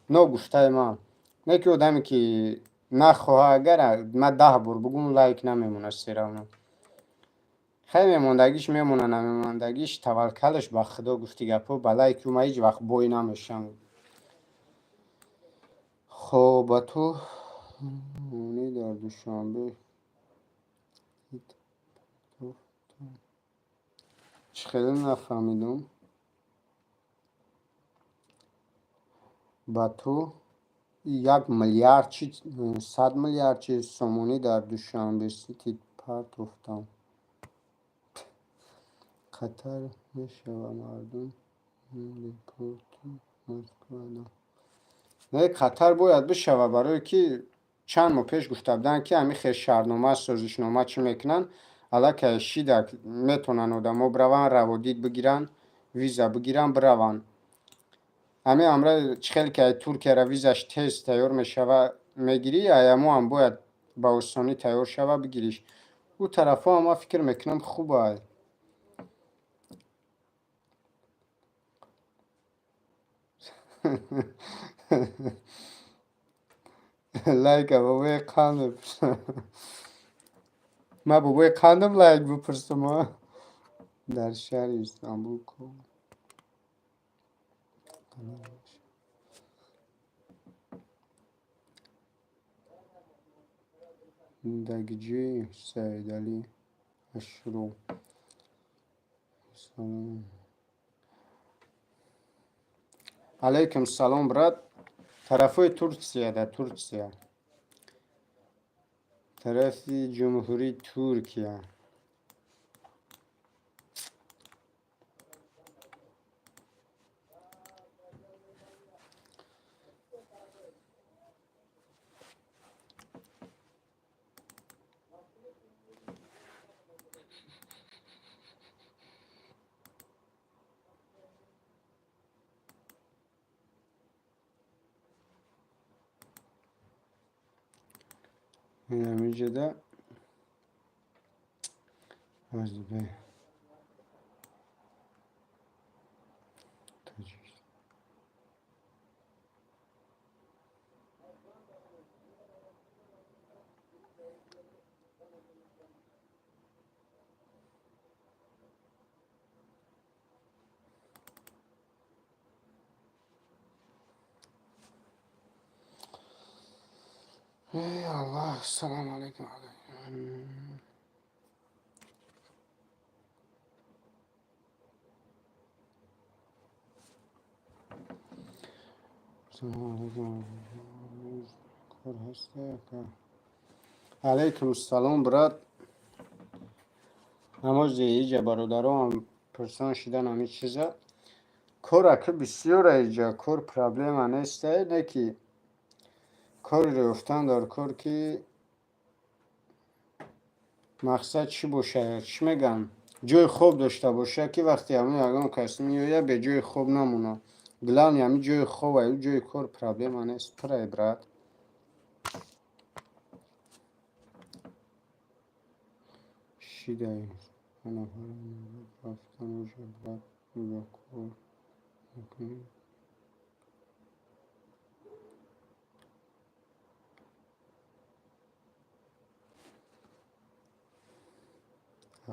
ногуфтаи ман. Не ки одаме ки нахоҳа, агар ман 10 бор бугум, лайк намемонад всё равно. Хай, мемондагиш мемонад, намемондагиш таваккалаш ба Худо, гуфти гапо. Ба лайки ӯ ман ҳеҷ вақт бой намешавам. Хоб, ба ту дар Душанбе чӣ хеле нафаҳмидум. Ба ту як миллиард чи 100 миллиард чи сомонӣ дар Душанбе Сити партофтам. Қатар мешава мардум депорти Москвада. Не, Қатар бояд бишава, барое ки чанд моҳ пеш гуфта буданд, ки ҳамин хел шаҳрнома, созишнома чӣ мекунанд, аллакай шида метавонанд одамо бираванд, раводид бигиранд, виза бигиранд, бираванд. Ҳамин амра чӣ хеле ки ай Туркияра визаш тез тайёр мешава, мегирӣ, аямо ҳам бояд ба осонӣ тайёр шава, бигириш. Ӯ тарафҳо ҳам ман фикр мекунам, хубай. Лайка бобои қанд мепурсам. Ман бобои қандам, лайк бипурсам? Дар шаҳри Истанбул ко дагиҷи Саидалӣ Ашуров. Салом. Алайкум салом, брат. Тарафҳои Турсия, дар Турсия, тарафи Ҷумҳурии Туркия. Инамиҷода озбе тоҷик. Эй Аллоҳ, ассалому алайкум. Ассалому алайкум. Кор ҳаста, ака? Алайкум салом, брат. Намози иҷа бародароам пурсон шидан ҳамин чиза. Кор ака бисёра иҷа, кор проблема неста, не ки кореро ёфтан дар кор, ки мақсад чӣ бошад, чӣ мегӯям, ҷои хоб дошта бошад, ки вақте ҳамин ягон кас меояд, бе ҷои хоб намонад. Главное ҳамин ҷои хоб, аю ҷои кор проблема нест, пурай, брат. Шидай рафтан уҷа, брат, ба кор мекунӣ.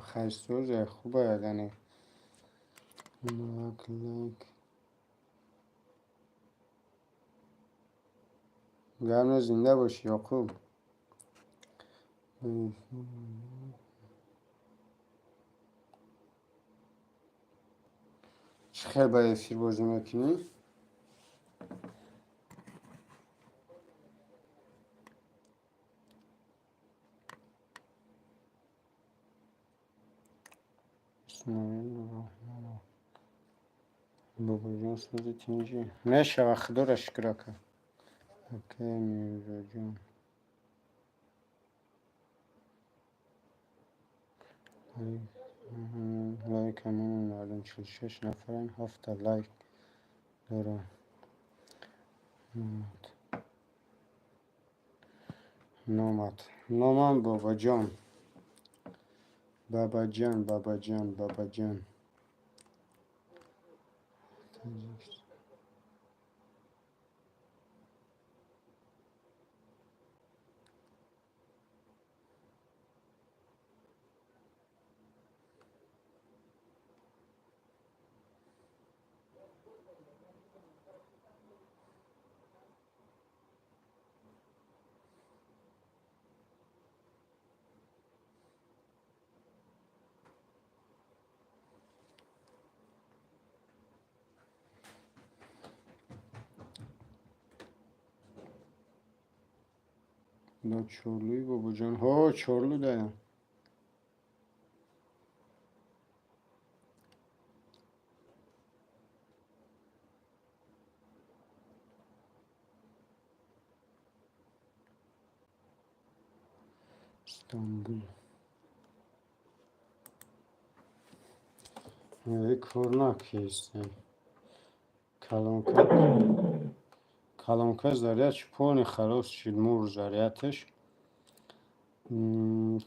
Хайсӯзе хуба ягане. Лайк, лайк. Гарно, зинда бошӣ, Ёқуб. Чӣ хел ба эфир бозӣ мекунӣ? Бисмиллоҳир. Бобоҷон, сӯзи тинҷӣ мешава, худоро шукр, ака. Акай Мирзоҷон. Лайк ҳамон мардум 46 нафаранд, ҳафта лайк доранд. Номат. Номам Бобоҷон. Бабаҷон, Бабаҷон, Бабаҷон. Да Чорлуи, бобоҷон? Ҳо, Чорлу даям. Истанбул. Кор накистем. Калонка калонка заряд полный халос шид, мур зарядаш.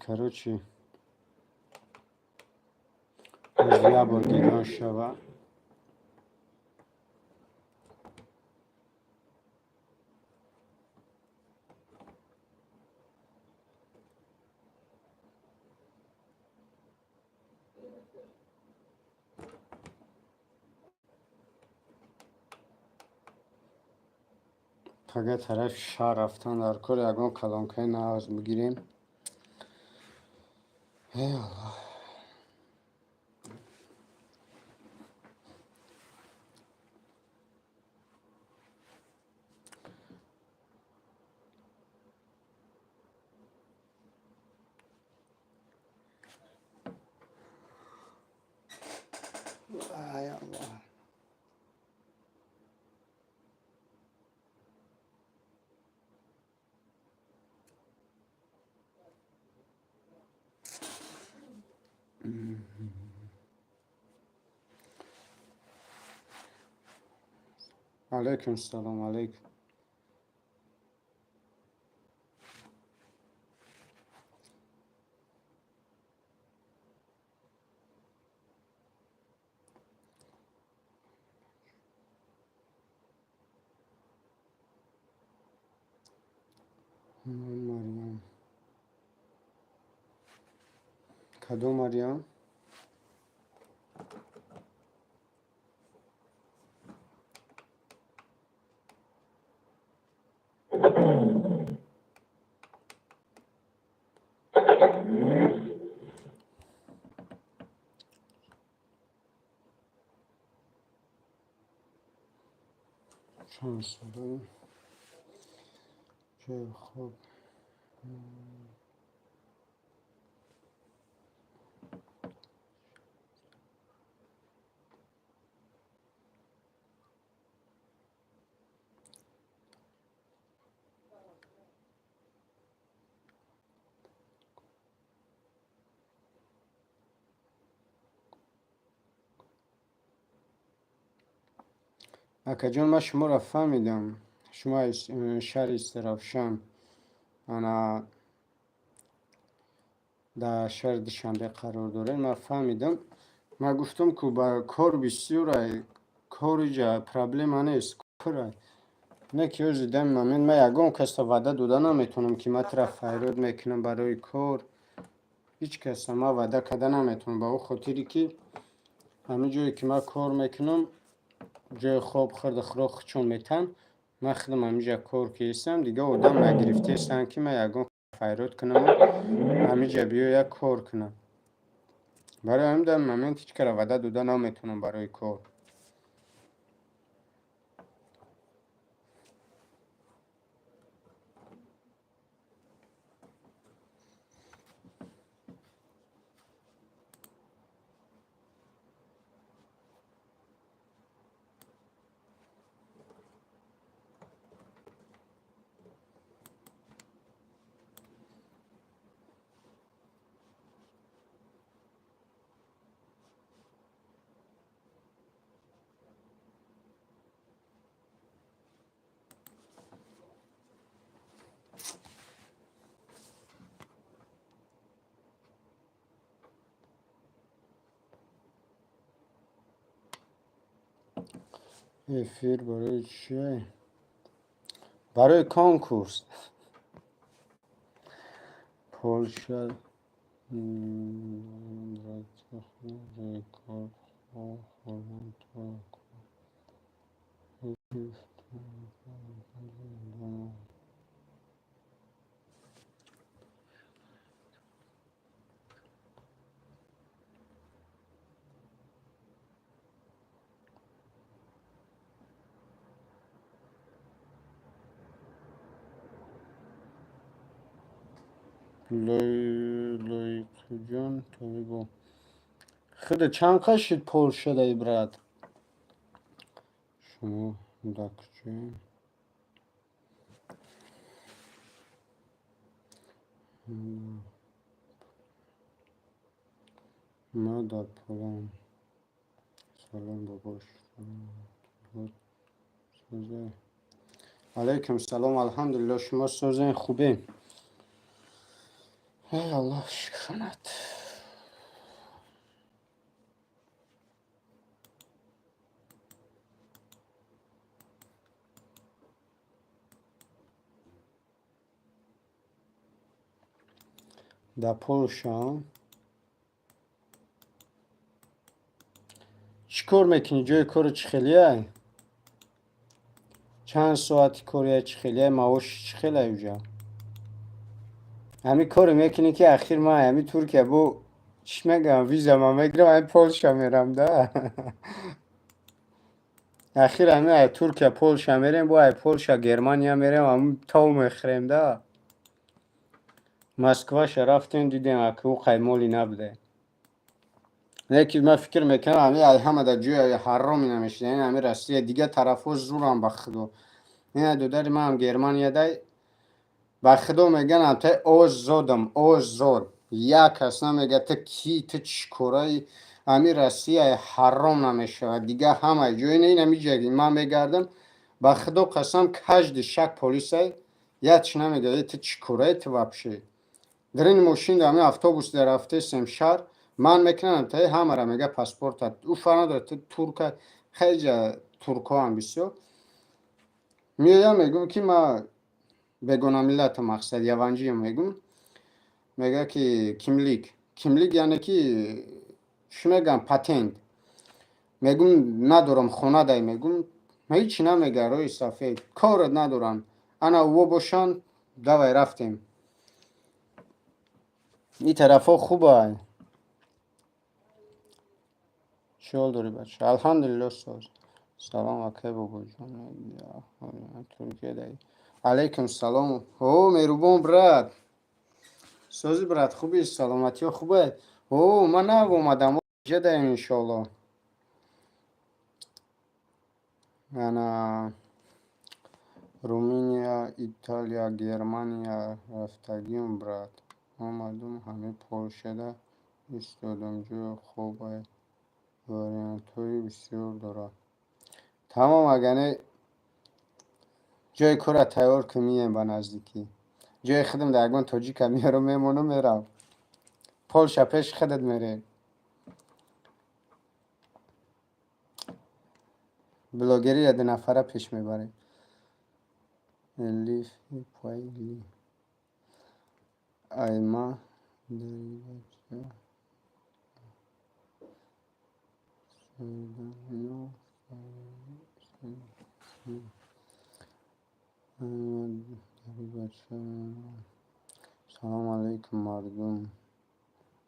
Короче, як бор гирён шава. Фақат тарафи шаҳр рафтан дар кор, ягон калонкаи нағз бигирем. Эй Аллоҳ. Ай Аллоҳ. Алайкум салом, алайкум. Марьям. Кадом Марьям? Чанд сола? Ҷои хоб. Акаҷон, ман шуморо фаҳмидам. Шумо аз шаҳри Истаравшан, ана дар шаҳри Душанбе қарор доред. Ман фаҳмидам. Ман гуфтам, ку ба кор бисёрай, кор иҷа проблема нест, пурай. Не ки ҳози дами момент ман ягон каса ваъда дода наметавонам, ки ман тура файрод мекунам барои кор. Ҳеҷ каса ман ваъда карда наметавонам, ба он хотире ки ҳамин ҷое ки ман кор мекунам, ҷои хоб, хӯрду хӯрок худшон метаҳанд. Ман худам ҳаминҷа кор кистам, дига одам нагирифтаистам, ки ман ягон файрод кунаму ҳаминҷа биёя кор кунам. Барои ҳамин дар момент ҳеҷ кара ваъда дода наметавонам барои кор. Эфир барои чӣ? Барои конкурс. Полша ҷои кор. Лоиқҷон Тобибо. Худа чанд қад шуд Полшадаи, брат? Шумо дар куҷоед? Ман дар Полон. Салом, бобош. Алайкум салом, алҳамдулилло, шумо созен, хубе? Эй Аллоҳ, шукронат. Дар Полша чӣ кор мекунӣ? Ҷои кору чӣ хелияй? Чанд соати кория, чӣ хелия, маоши чӣ хелай уҷа? Ҳамин коре мекунӣ, ки ахир ман ҳамин Туркия бо чӣ мегӯям, виза ман мегирам, ҳамин Полша мерам да. Ахир ҳамин ай Туркия Полша мерем, бо ай Полша Германия мерем, ҳамин тов мехӯрем да. Москваша рафтем, дидем, аки ӯ қаймоли набуде. Лекин ман фикр мекунам, ҳамин ай ҳама дар ҷои ҳароми намешида, ин ҳамин Россия, дигар тарафҳо зурам, ба худо. Ина додари манам Германия дай, ба худо мегӯян, амтай озодам, озод. Як кас намега, ту кӣ, ту чӣ кораи. Ҳамин Россияи ҳаром намешавад, дигар ҳамаи ҷои ин ҳамин ҷо ман мегардам, ба худо қасам, каждый шаг полисай, як чӣ намега, э, ту чӣ кораи, ту вообще. Дар ин мошин, дар ҳамин автобус дар рафтесем шаҳр, ман мекунам, таи ҳамара мега паспорта, ӯ фарқ надорад, ту турка, хеле туркҳоам бисёр меоям, мегӯм, ки ма бегона миллатам, мақсад яванҷиям мегӯм, мега ки kimlik, kimlik яъне ки чӣ мегӯям, патент. Мегӯм, надорам, хона дай, мегӯм, ҳеҷ намега, роҳи сафед, корат надоранд. Ана ӯ бошанд, давай рафтем. Ин тарафҳо хубай. Чӣ ҳол дорӣ, бача? Алҳамдулилло, соз. Салом, акай бобоҷон, Туркия дай. Алайкум салом. О, меҳрубон брат, сози брат, хуби, саломатиҳо хубе? О, ман нав омадам, ҷа даем, иншоалло. Ана Руминия, Италия, Германия рафтагиюм, брат, омадум, ҳамин Полшада истодам. Ҷои хубай, вариантҳои бисёр дорад. Тамом, агане ҷои корра тайёр кун, мием ба наздикӣ. Ҷои худам дар ягон тоҷика меёрам, мемонам, мерам Полша, пеши худат мерем. Блогерия ду нафара пеш мебарем. Элиф пайли айма дарибача. Дарибача. Салому алайкум, мардум,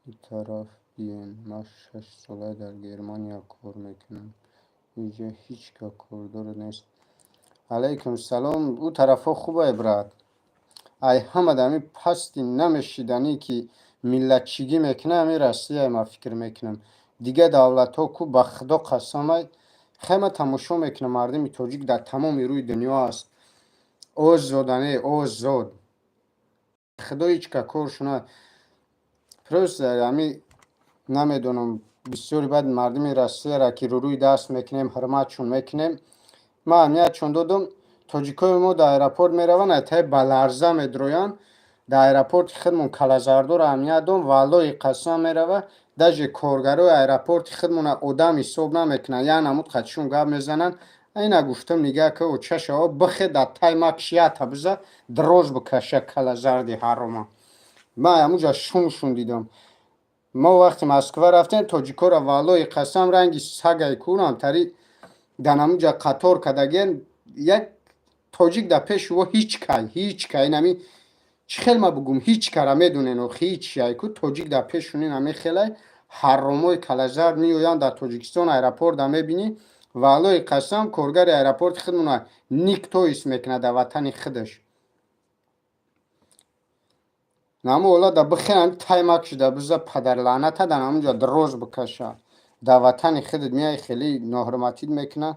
ин тараф биен. Ман 6 сола дар Германия кор мекунам, инҷа ҳеҷ ка кордор нест. Алайкум салом. Ӯ тарафҳо хубай, брат. Ай ҳама дар ҳамин пасти намешиданӣ, ки миллатчигӣ мекунад, ҳамин Россия, ман фикр мекунам. Дигар давлатҳо ку, ба худо қасамай, хема тамошо мекунам, мардуми тоҷик дар тамоми рӯи дунё аст, озодане, озод. Худо ҳеҷ ка коршона просто ҳамин намедонам. Бисёри баъд мардуми Россияра, ки рӯрӯи даст мекунем, ҳурматшон мекунем, ман аҳамиятшон додам. Тоҷикои мо дар аэропорт мераванд, айтаи ба ларза медроянд. Дар аэропорти худмон калазардор аҳамият дом, валлоҳи қасам, мерава, даже коргарои аэропорти худмона одам ҳисоб намекунанд, як намуд қатишон гап мезананд. Ина гуфтам, нигаҳ ка, очашао бихе дар тай макшията биза дроз бикаша, калазарди ҳарома. Ман ҳамуҷа шум шум дидам. Мо вақти Москва рафтем, тоҷикоро, валлоҳи қасам, ранги сагай кунам тари дар ҳамуҷа қатор кадаген, як тоҷик дар пеши ӯ ҳеҷ кай, ҳеҷ кай нами, чӣ хел ма бугум, ҳеҷ кара медонен, охи ҳеҷ чиай ку тоҷик дар пешунин ҳамин хелай ҳаромои калазар меоянд. Дар Тоҷикистон аэропорта мебинӣ, валлоҳи қасам, коргари аэропорти худмона никто ҳис мекунад дар ватани худаш. Наму ҳолата бихе, таймак шуда биза, падарлаъната дар ҳамунҷа дроз бикаша. Дар ватани худат меяй, хеле ноҳурматид мекунад.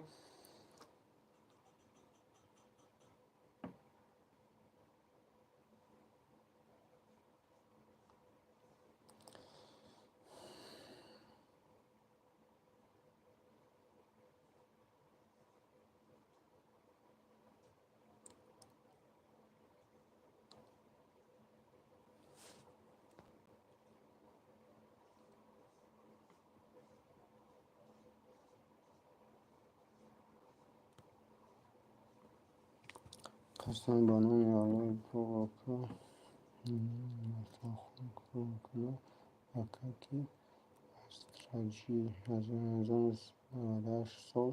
Қасам ба номи Аллоҳи Пок, ака, ки астраҷӣ 1998 сол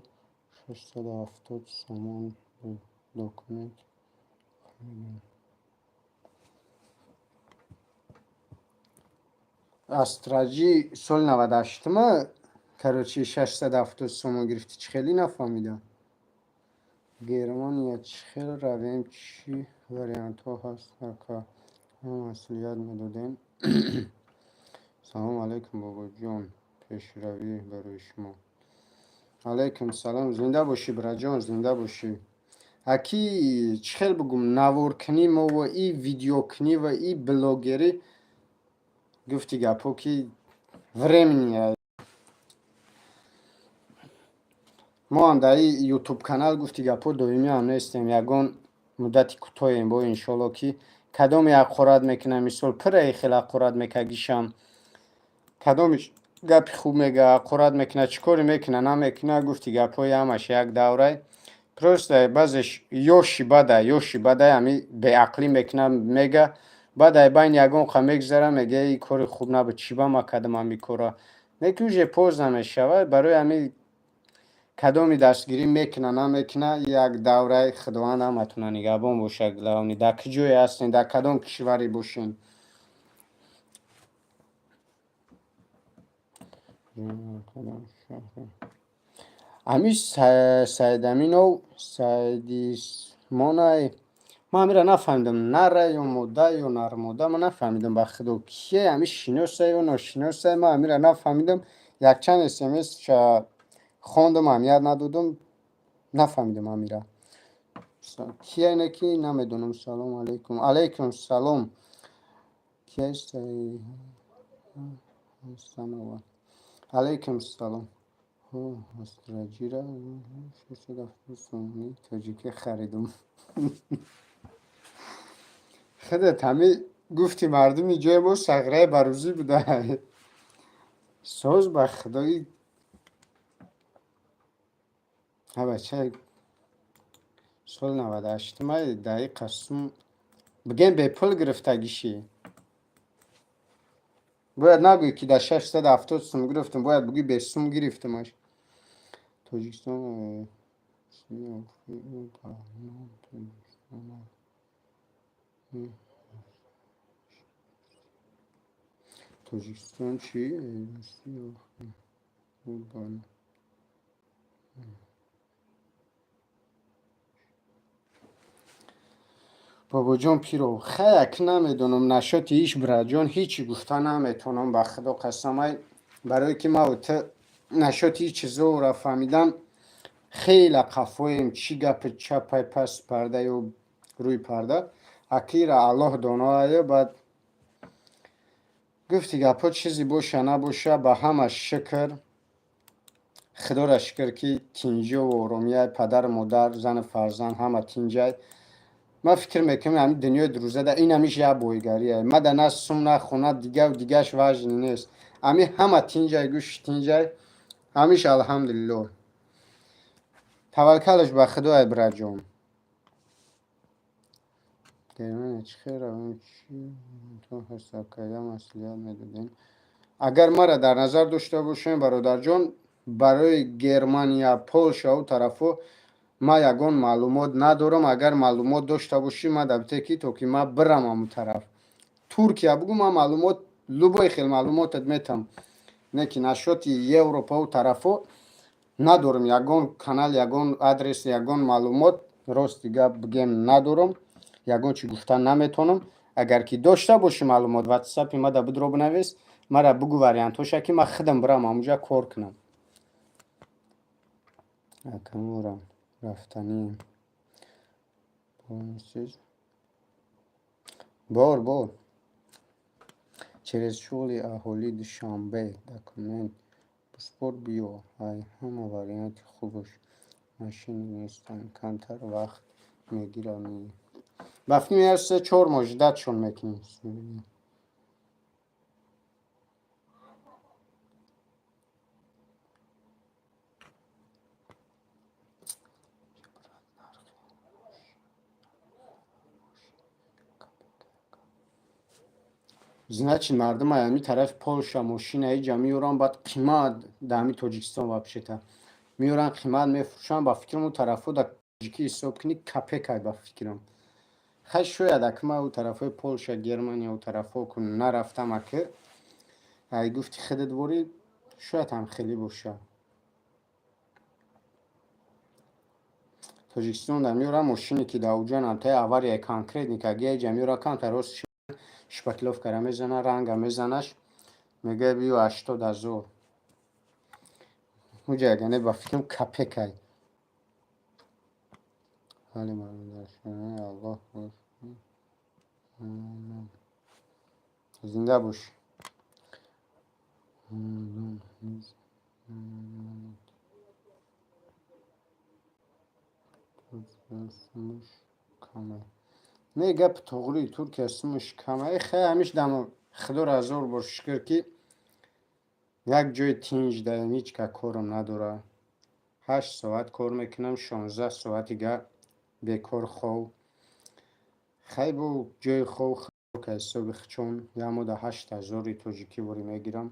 670 сомон буд. Документ. Астраҷи соли 98-ма, короче, 670 сомон гирифтӣ, чӣ хеле нафаҳмидам. Германия чӣ хел равем, чӣ вариантҳо ҳаст, ака? Маслиҳат медодем. Салому алайкум, бобоҷон, пешравӣ барои шумо. Алайкум салом, зинда бошӣ, бираҷон, зинда бошӣ. Аки чӣ хел бугум, наворкунӣ мо ва и видеокунӣ ва и блогерӣ, гуфти гапҳо ки времени. Мо ҳам дар и ютуб канал, гуфти гапҳо, доимӣ ҳам нестем, ягон муддати кӯтоҳем. Бо иншоалло, ки кадоме ҳақорат мекунам, мисол, пираи хел ҳақорат мекагишам, кадомиш гапи хуб мега, ҳақорат мекуна, чӣ коре мекуна, намекуна, гуфти гапҳои ҳамаш як даврай. Просто баъзеш ёши бадай ҳами беақлӣ мекуна, мега, баъд ай байни ягон қа мегзара, мега, и кори хуб набуд, чӣ ба ма кардам ҳами кора, лекин уже поздно мешавад. Барои ҳами кадоми дастгирӣ мекуна, намекуна, як давраи. Худованд ҳаматона нигаҳбон бошад. Главный, дар куҷое ҳастен, дар кадом кишваре бошен. Ҳами Саидаминов Саидисмонай, ман ҳамира нафаҳмидам, нара ё мода ё нармода, ман нафаҳмидам, ба худо, кие ҳами, шиноса ё ношиноса, ман ҳамира нафаҳмидам. Якчанд смс хондам, аҳамият надодам, нафаҳмидам ҳамира кия ине ки намедонам. Салому алайкум. Алайкум салом. Кия? Санова. Алайкум салом. Астраҷира 670 сомонӣ тоҷикӣ харидум. Худат ҳами гуфти, мардуми ҷои мо сағираи барӯзӣ буда. Соз, ба худои, бача, соли 98-ма даи қасум бигем, бепул гирифтагишӣ. Бояд нагӯӣ, ки дар 670 сум гирифтам, бояд бугӯӣ, бесум гирифтамаш. Тоҷикистон. Тоҷикистон чӣ? Бо Бобоҷон Пиров, хаяк намедонам нашоти иш, бираҷон, ҳечи гуфта наметавонам, ба худо қасамай, барое ки ман ту нашоти ҳеч чизоро фаҳмидан хеле қафоем. Чӣ гапи чапай, паси парда ё рӯи парда, акира Аллоҳ доноая. Баъд гуфти гапҳо, чизе боша набоша, ба ҳама шукр, худоро шукр, ки тинҷиву оромияй, падару модар, зану фарзанд ҳама тинҷай. Ман фикр мекунам, ҳамин дунёи дурӯзада ин ҳамиш як боигарие. Мада на сум, на хона, дигаву дигаш важный нест. Ҳами ҳама тинҷай, гӯши тинҷай, ҳамиш алҳамдулиллоҳ. Таваккалаш ба худоай, бираҷон. Германия чӣ хел равем, чӣ ҳаст, кайда маслиҳат медодем? Агар маро дар назар дошта бошем, бародарҷон, барои Германия, Полша, у тарафҳо ман ягон маълумот надорам. Агар маълумот дошта бошӣ, ма дабите ки, то ки ман бирам ҳамун тараф. Туркия бугӯ, ман маълумот, любой хел маълумотат метам, не ки нашоти Европа, у тарафҳо надорам ягон канал, ягон адрес, ягон маълумот. Рости гап бигем, надорам, ягон чи гуфта наметавонам. Агар ки дошта бошӣ маълумот, ватсапи мада будро бинавис, мара бугӯ вариантҳоша, ки ман худам бирам ҳамунҷа кор кунам. Акаморам рафтанием. Бор бор через шуғли аҳолии Душанбе документ паспорт биё. Ай ҳама варианти хубаш машини нестанд, камтар вақт мегирад. Ба фикр меяд, 3-4 моҳ ждать-шон мекунем. Значит, мардум ами тарафи Полша мошина иҷа меёранд, баъд қимат да ҳами Тоҷикистон вообще-то меёранд, қимат мефурӯшанд. Ба фикрам, у тарафҳо да. Тоҷикӣ ҳисоб кунӣ, копейка ба фикрам. Хай, шояд аки ман ӯ тарафҳои Полша, Германия, ӯ тарафҳо ку нарафтам, аки ай гуфти худат ворӣ, шояд ҳам хеле боша. Тоҷикистон да меёра мошине ки дар уҷа намтаи аварияи конкретный ка геҷа меёра, камтар рост шпаклёвкара мезана, ранга мезанаш, мегӯяд: «Биё, 80 0». Уҷа ягане ба фикрам копейкай. Бале, бародар, Аллоҳ бош, зинда бош. Сумуш камай. Не, гапи тоғрии, Туркия сумуш камай. Хай, ҳамиш дам худоро ҳазор бор шукр, ки як ҷои тинҷ даем, ҳеҷ ка корам надора. 8 соат кор мекунам, 16 соати га бекор хов. Хай, бо ҷои хов ҳисоби хичон як мода 8000-и тоҷикӣ ворӣ мегирам.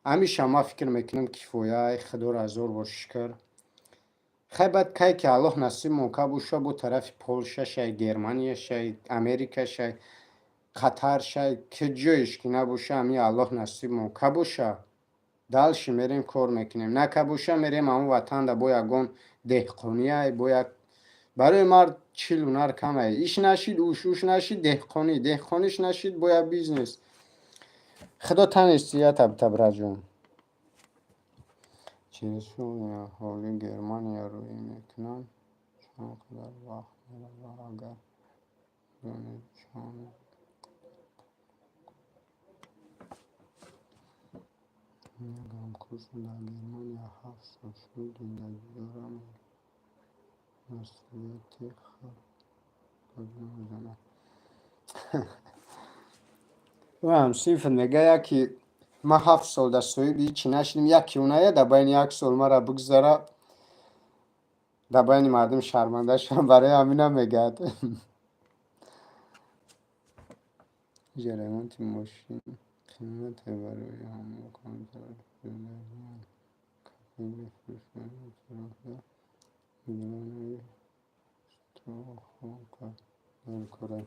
Ҳамиша ман фикр мекунам, кифоя. Худоро ҳазор бор шукр. Хай, баъд кай ки Аллоҳ насибмон ка боша, бо тарафи Полша шай, Германия шай, Америка шай, Қатар шай, ки ҷоеш ки набоша, ҳами Аллоҳ насибмон ка боша, дальше мерем, кор мекунем. На ка боша, мерем ҳамон ватанда, бо ягон деҳқониай, бо як барои мард 40 ҳунар камай. Иш нашид, уш, уш нашид, деҳқонӣ, деҳқониш нашид, бо як бизнес. Худо танестията бита, браҷон. Чизшон ҳоли Германия рӯй мекунанд, чанд қадар вақт меравад, агар донед, чанд як ҳамкурсам дар Германия 7 сол шуд, зиндагӣ дорам, масъулияти хуб мезанад. Ӯ ҳамсинфат мегӯяд, яке ман 7 сол дар соҳиби ҳичи нашудем, яке ӯ дар байни як сол мара бигзара, дар байни мардум шарманда шавам, барои ҳаминам мегӯяд. Ремонти мошин қимате, барои ҳамон камтар кафе мефурӯшанд. Зелёная страховка дар кора.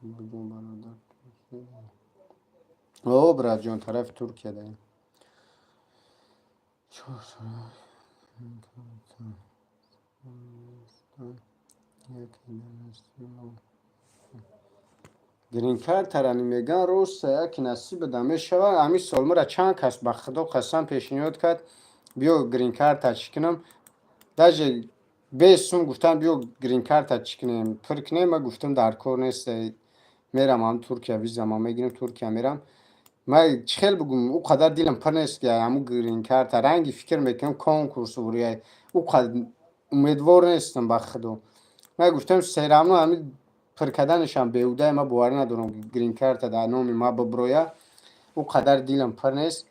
Бобоҷон, бародар. О, братҷон, тарафи Туркия даем. Яке дар насибам гринкартара мегӯян, роста, яке насибада мешавад. Ҳамин сол мара чанд кас, ба худо қасам, пешниҳод кард: «Биё, гринкарта чӣ кунам». Даже бесум гуфтам: «Биё, гринкарта чӣ кунем, пур кунем». Ма гуфтам: «Дар кор нест, мерам ҳам Туркия, визама мегирам, Туркия мерам». Ма чӣ хел бигӯм, ӯ қадар дилам пур нест, ки ҳамун гринкарта ранги фикр мекунам, конкурс бурия, ӯ қадар умедвор нестам, ба худо. Ма гуфтам: «Всё равно ҳамин пур карданашам беҳудае, ма боварӣ надорам гринкарта дар номи ма биброя, ӯ қадар дилам пур нест,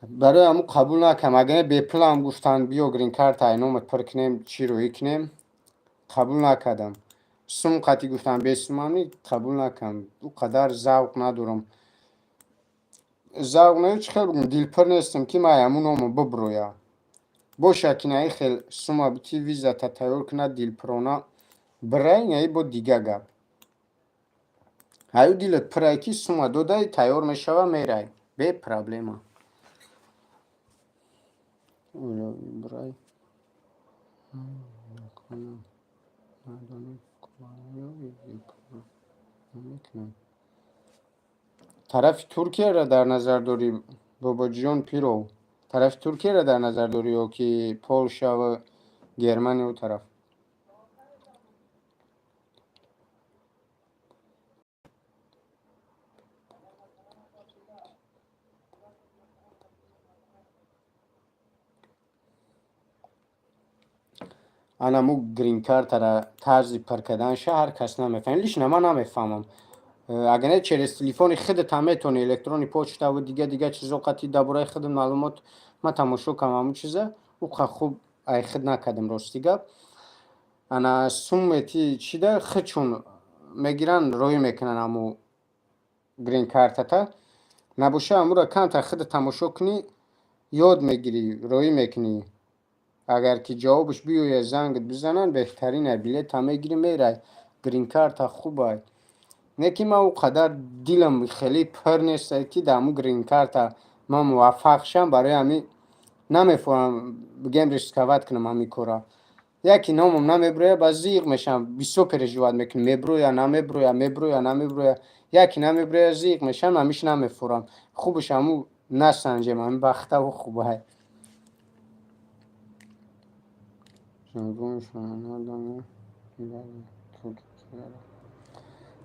барои ҳамун қабул накардам». Агар не, бепулам гуфтанд: «Биё, гринкарта ай номат пур кунем, чӣ роҳӣ кунем», қабул накардам. Сум қатӣ гуфтам, бесумами қабул накардам. Ӯ қадар завқ надорам, завқ не, чӣ хел бигӯм, дилпур нестам, ки ман ҳамун номо биброя. Боша, ки наи хел сума бити, визата тайёр кунад, дилпурона бирай, наи бо дига гап. Аю дилат пурай, ки сума додай, тайёр мешава, мерай бе проблема. Бирай. Надонем, намекунам. Тарафи Туркияро дар назар дорӣ, бобоҷон Пиров? Тарафи Туркияро дар назар дорӣ ё ки Полша ва Германия, ӯ тараф? Анаму гринкартара тарзи пур карданша ҳар кас намефаҳмад, лично ман намефаҳмам. Агар не, через телефони худатам метавонӣ, электронный почта ва дига дига чизо қатъи дар бораи худат маълумот. Ман тамошо кардам ҳамун чиза, ӯ қа хуб ай худ накардам, рости гап. Ана суммети чида худшон мегиранд, роҳӣ мекунанд ҳаму гринкартата. Набоша, ҳамура камтар худат тамошо кунӣ, ёд мегирӣ, роҳӣ мекунӣ. Агар ки ҷавобаш биёяд, зангат бизананд, беҳтаринай, билета мегирӣ, мерай, грин-карта хубай. Не ки ман ӯ қадар дилам хеле пир нестай, ки дар ҳамун грин-карта ман муваффақ шам. Барои ҳамин намефоҳам, бигем, рисковать кунам ҳамин кора. Яке номам намеброя, ба зиқ мешавам, бисёр переживать мекунам: меброя, намеброя, меброя, намеброя. Яке намеброя, зиқ мешавам, ҳамиш намефурам. Хубаш ҳамун насанҷем, ҳамин бахтаву хубай.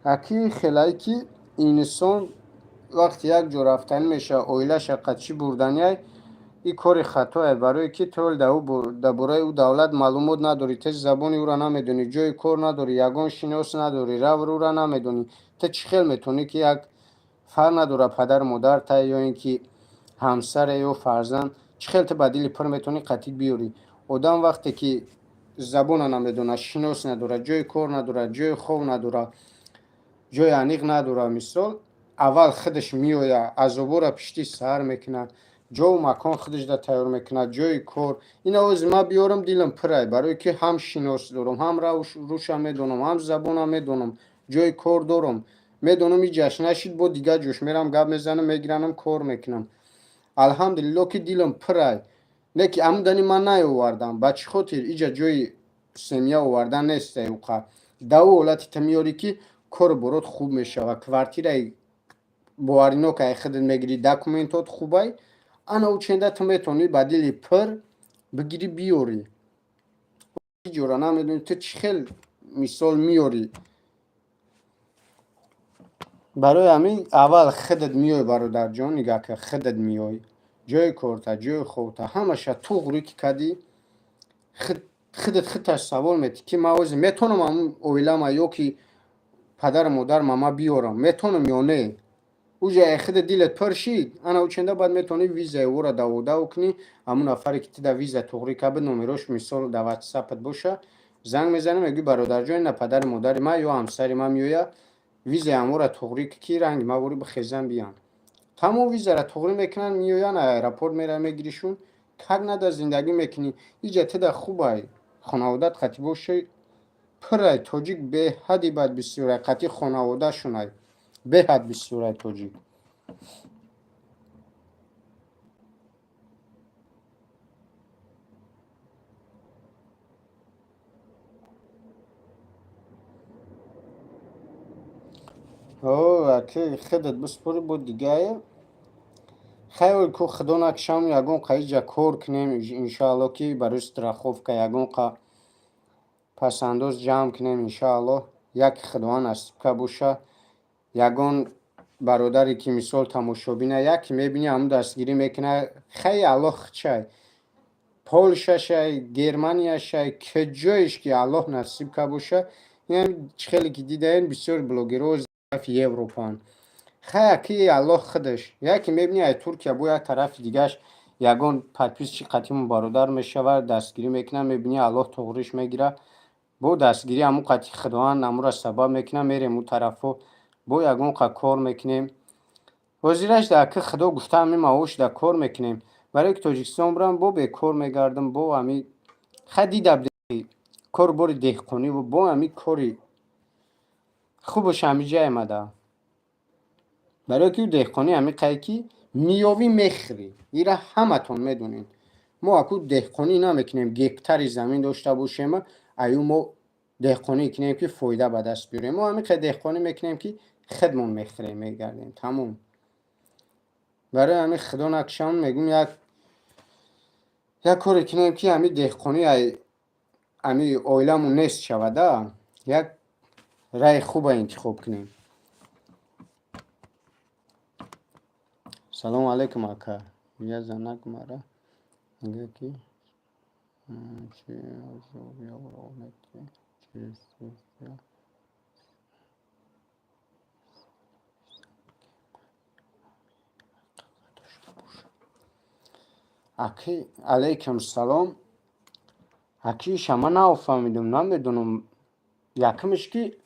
Аки хелае ки инсон вақте як ҷо рафтанӣ мешавад, оилаша қачӣ бурданиай, ин кори хатое, барое ки ту дар бораи ӯ давлат маълумот надорӣ, ту забони ӯро намедонӣ, ҷои кор надорӣ, ягон шинос надорӣ, раврӯра намедонӣ. Ту чӣ хел метавонӣ, ки як фарқ надорад, падару модарта ё ин ки ҳамсаре ё фарзанд, чӣ хел ту ба дили пур метавонӣ қатъӣ биёрӣ? Одам вақте ки забона намедонад, шинос надорад, ҷои кор надорад, ҷои хоб надорад, ҷои аниқ надорад, мисол, аввал худаш меояд, азобора пишти сар мекунад, ҷову макон худашда тайёр мекунад, ҷои кор. Ин овози ман биёрам, дилам пурай, барое ки ҳам шинос дорам, ҳам руша медонам, ҳам забона медонам, ҷои кор дорам, медонам. И ҷаш нашид, бо дигар ҷош мерам, гап мезанам, мегиранам, кор мекунам. Алҳамдулилло, ки дилам пурай. Не ки амудани ман наёвардам. Ба чӣ хотир? Иҷа ҷои семья овардан нестай уқа. Да ӯ ҳолати ту меёрӣ, ки кору борот хуб мешавад, квартираи боваринокай худат мегирӣ, документот хубай, ана ӯ ченда ту метавонӣ ба дили пур бигирӣ, биёрӣ. Ҷора намедонӣ, ту чӣ хел, мисол, меёрӣ? Барои ҳамин аввал худат меёй, бародарҷон, нигаҳ ка, худат меёй, ҷои корта, ҷои хобта, ҳамаша туғрӣ ки кардӣ, худат худташ савол метӣ, ки ман ози метавонам ҳамун оилама ё ки падару модарма ма биёрам, метавонам ё не? Уҷа худат дилат пур шид, ана ӯ ченда баъд метавонӣ визаи ӯро даводав кунӣ. Ҳамун нафаре ки ту да виза туғрӣ кард, номерош, мисол, дар ватсапат боша, занг мезанӣ, мегӯӣ: «Бародарҷон, ина падари модари ман ё ҳамсари ман меояд, визаи ҳамонро туғрӣ ки ранги ма вори бихезан биям». Тамом, визаро туғрӣ мекунанд, меоянд, аэропорт меравӣ, мегиришун, как надо зиндагӣ мекунӣ. Иҷа туда хубай, хонаводат қатӣ боши, пурай тоҷик, беҳади бад бисёрай, қатӣ хонаводашунай, беҳад бисёрай тоҷик. Аки худат биспорӣ, бо дигае хайр ку, худо накушам, ягон қа иҷа кор кунем, иншоалло, ки барои страховка ягон қа пасандоз ҷамъ кунем, иншоалло. Як худованд насиб ка боша, ягон бародаре ки, мисол, тамошобина, яке мебини, ҳамун дастгирӣ мекунад. Хай, Аллоҳ чай, Полшашай, Германияшай, куҷоеш ки Аллоҳ насиб ка боша. Ин хеле ки дидаем, бисёр блогерҳо тарафи Европаанд. Хай, аки Аллоҳ худаш, яке мебини, ай Туркия бо як тарафи дигаш ягон подписчик қатимон бародар мешавад, дастгирӣ мекунад, мебини, Аллоҳ туғриш мегирад, бо дастгирӣ ҳамун қати худованд ҳамура сабаб мекунад, мерем ӯ тарафҳо, бо ягон қа кор мекунем. Ҳозираш да аки худо гуфта, ҳамин маош да кор мекунем. Барое ки Тоҷикистон бурам, бо бекор мегардам, бо ҳами хай дида кору бори деҳқониву бо ҳами кори хубаш ҳамиҷа омада. Барое ки деҳқонӣ ҳами қае ки меёвӣ, мехӯрӣ, ира ҳаматон медонед. Мо аку деҳқонӣ намекунем гектари замин дошта бошем, аю мо деҳқонӣ кунем, ки фоида ба даст биёрем. Мо ҳамин қадр деҳқонӣ мекунем, ки худмон мехӯрем, мегардем, тамом. Барои ҳамин, худо накушам, мегӯм, як коре кунем, ки ҳамин деҳқонӣ ҳами оиламон нест шавада, як раи хуба интихоб кунем. Салому алайкум, ака. Я занак мара мега, ки чи азоб ёро через Турция. Аки, алайкум салом. Акиша ман нафаҳмидум, намедонам. Якумш, ки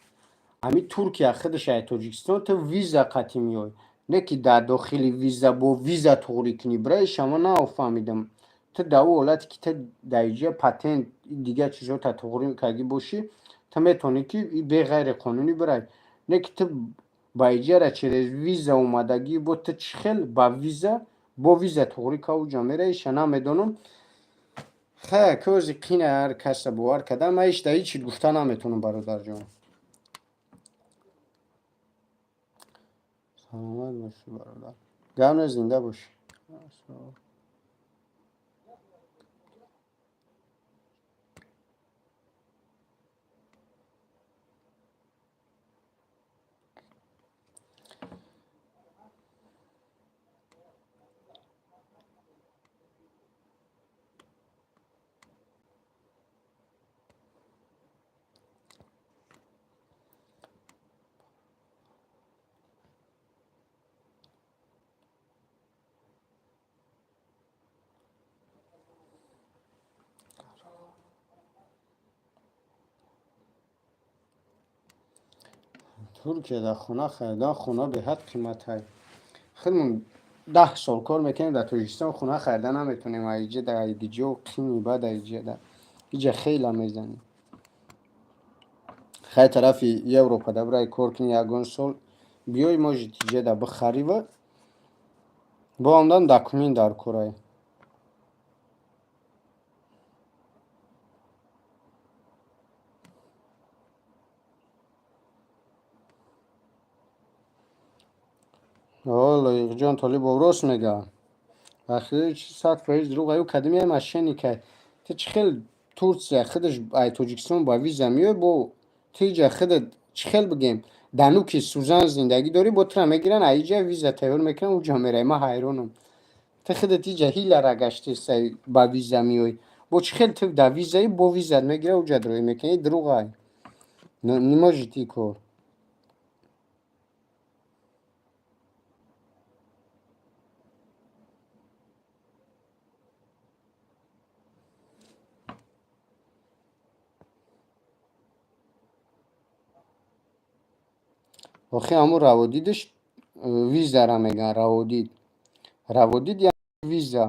ҳами Туркия худаш ай Тоҷикистон ту виза қатӣ меой, не ки дар дохили виза бо виза туғрӣ кунӣ. Бираиша ман нафаҳмидам. Ту дар ӯ ҳолате ки ту дар иҷа патент дигар чизҳота туғрӣ кардӣ бошӣ, ту метавонӣ ки беғайриқонунӣ бирай. Не ки ту ба иҷара через виза омадагӣ, бо ту чӣ хел ба виза, бо виза туғрӣ ка уҷа мераи, иша намедонам. Хай, кози қина ҳар каса бовар кардан, ман ҳеч дар ҳеч чиз гуфта наметавонам, бародарҷон. Саломат бошӣ, бародар. Гап не, зинда бошӣ. Туркия дар хона харидан, хона беҳад қиматай. Худмон 10 сол кор мекунем дар Тоҷикистон, хона харида наметонем. Аиҷа дар айдиҷо қими бад, аиҷа иҷа хела мезанем. Хай, тарафи Европа да бирай кор кунӣ ягон сол, биёй, может, иҷа да бихарӣ ва бо омдан документ дар корай. Лоиқҷон Толибов рост мега. Ахири 100% дурӯғ аю кадими ай мошенникай. Ту чӣ хел Турсия худаш ай Тоҷикистон ба виза меой, бо ту иҷа худат чӣ хел бигем, дануки сӯзан зиндагӣ дорӣ, бо тура мегиранд, аиҷа виза тайёр мекунанд, уҷа меравӣ. Ман ҳайронам. Ту худат иҷа ҳилара гаштесай, ба виза меоӣ, бо чӣ хел ту дар визаи, бо визат мегира, уҷа дроӣ мекунӣ? Дурӯғай, не может и кор. Охи, ҳамун раводидаш визара мегӯянд, раводид. Раводид яъне виза.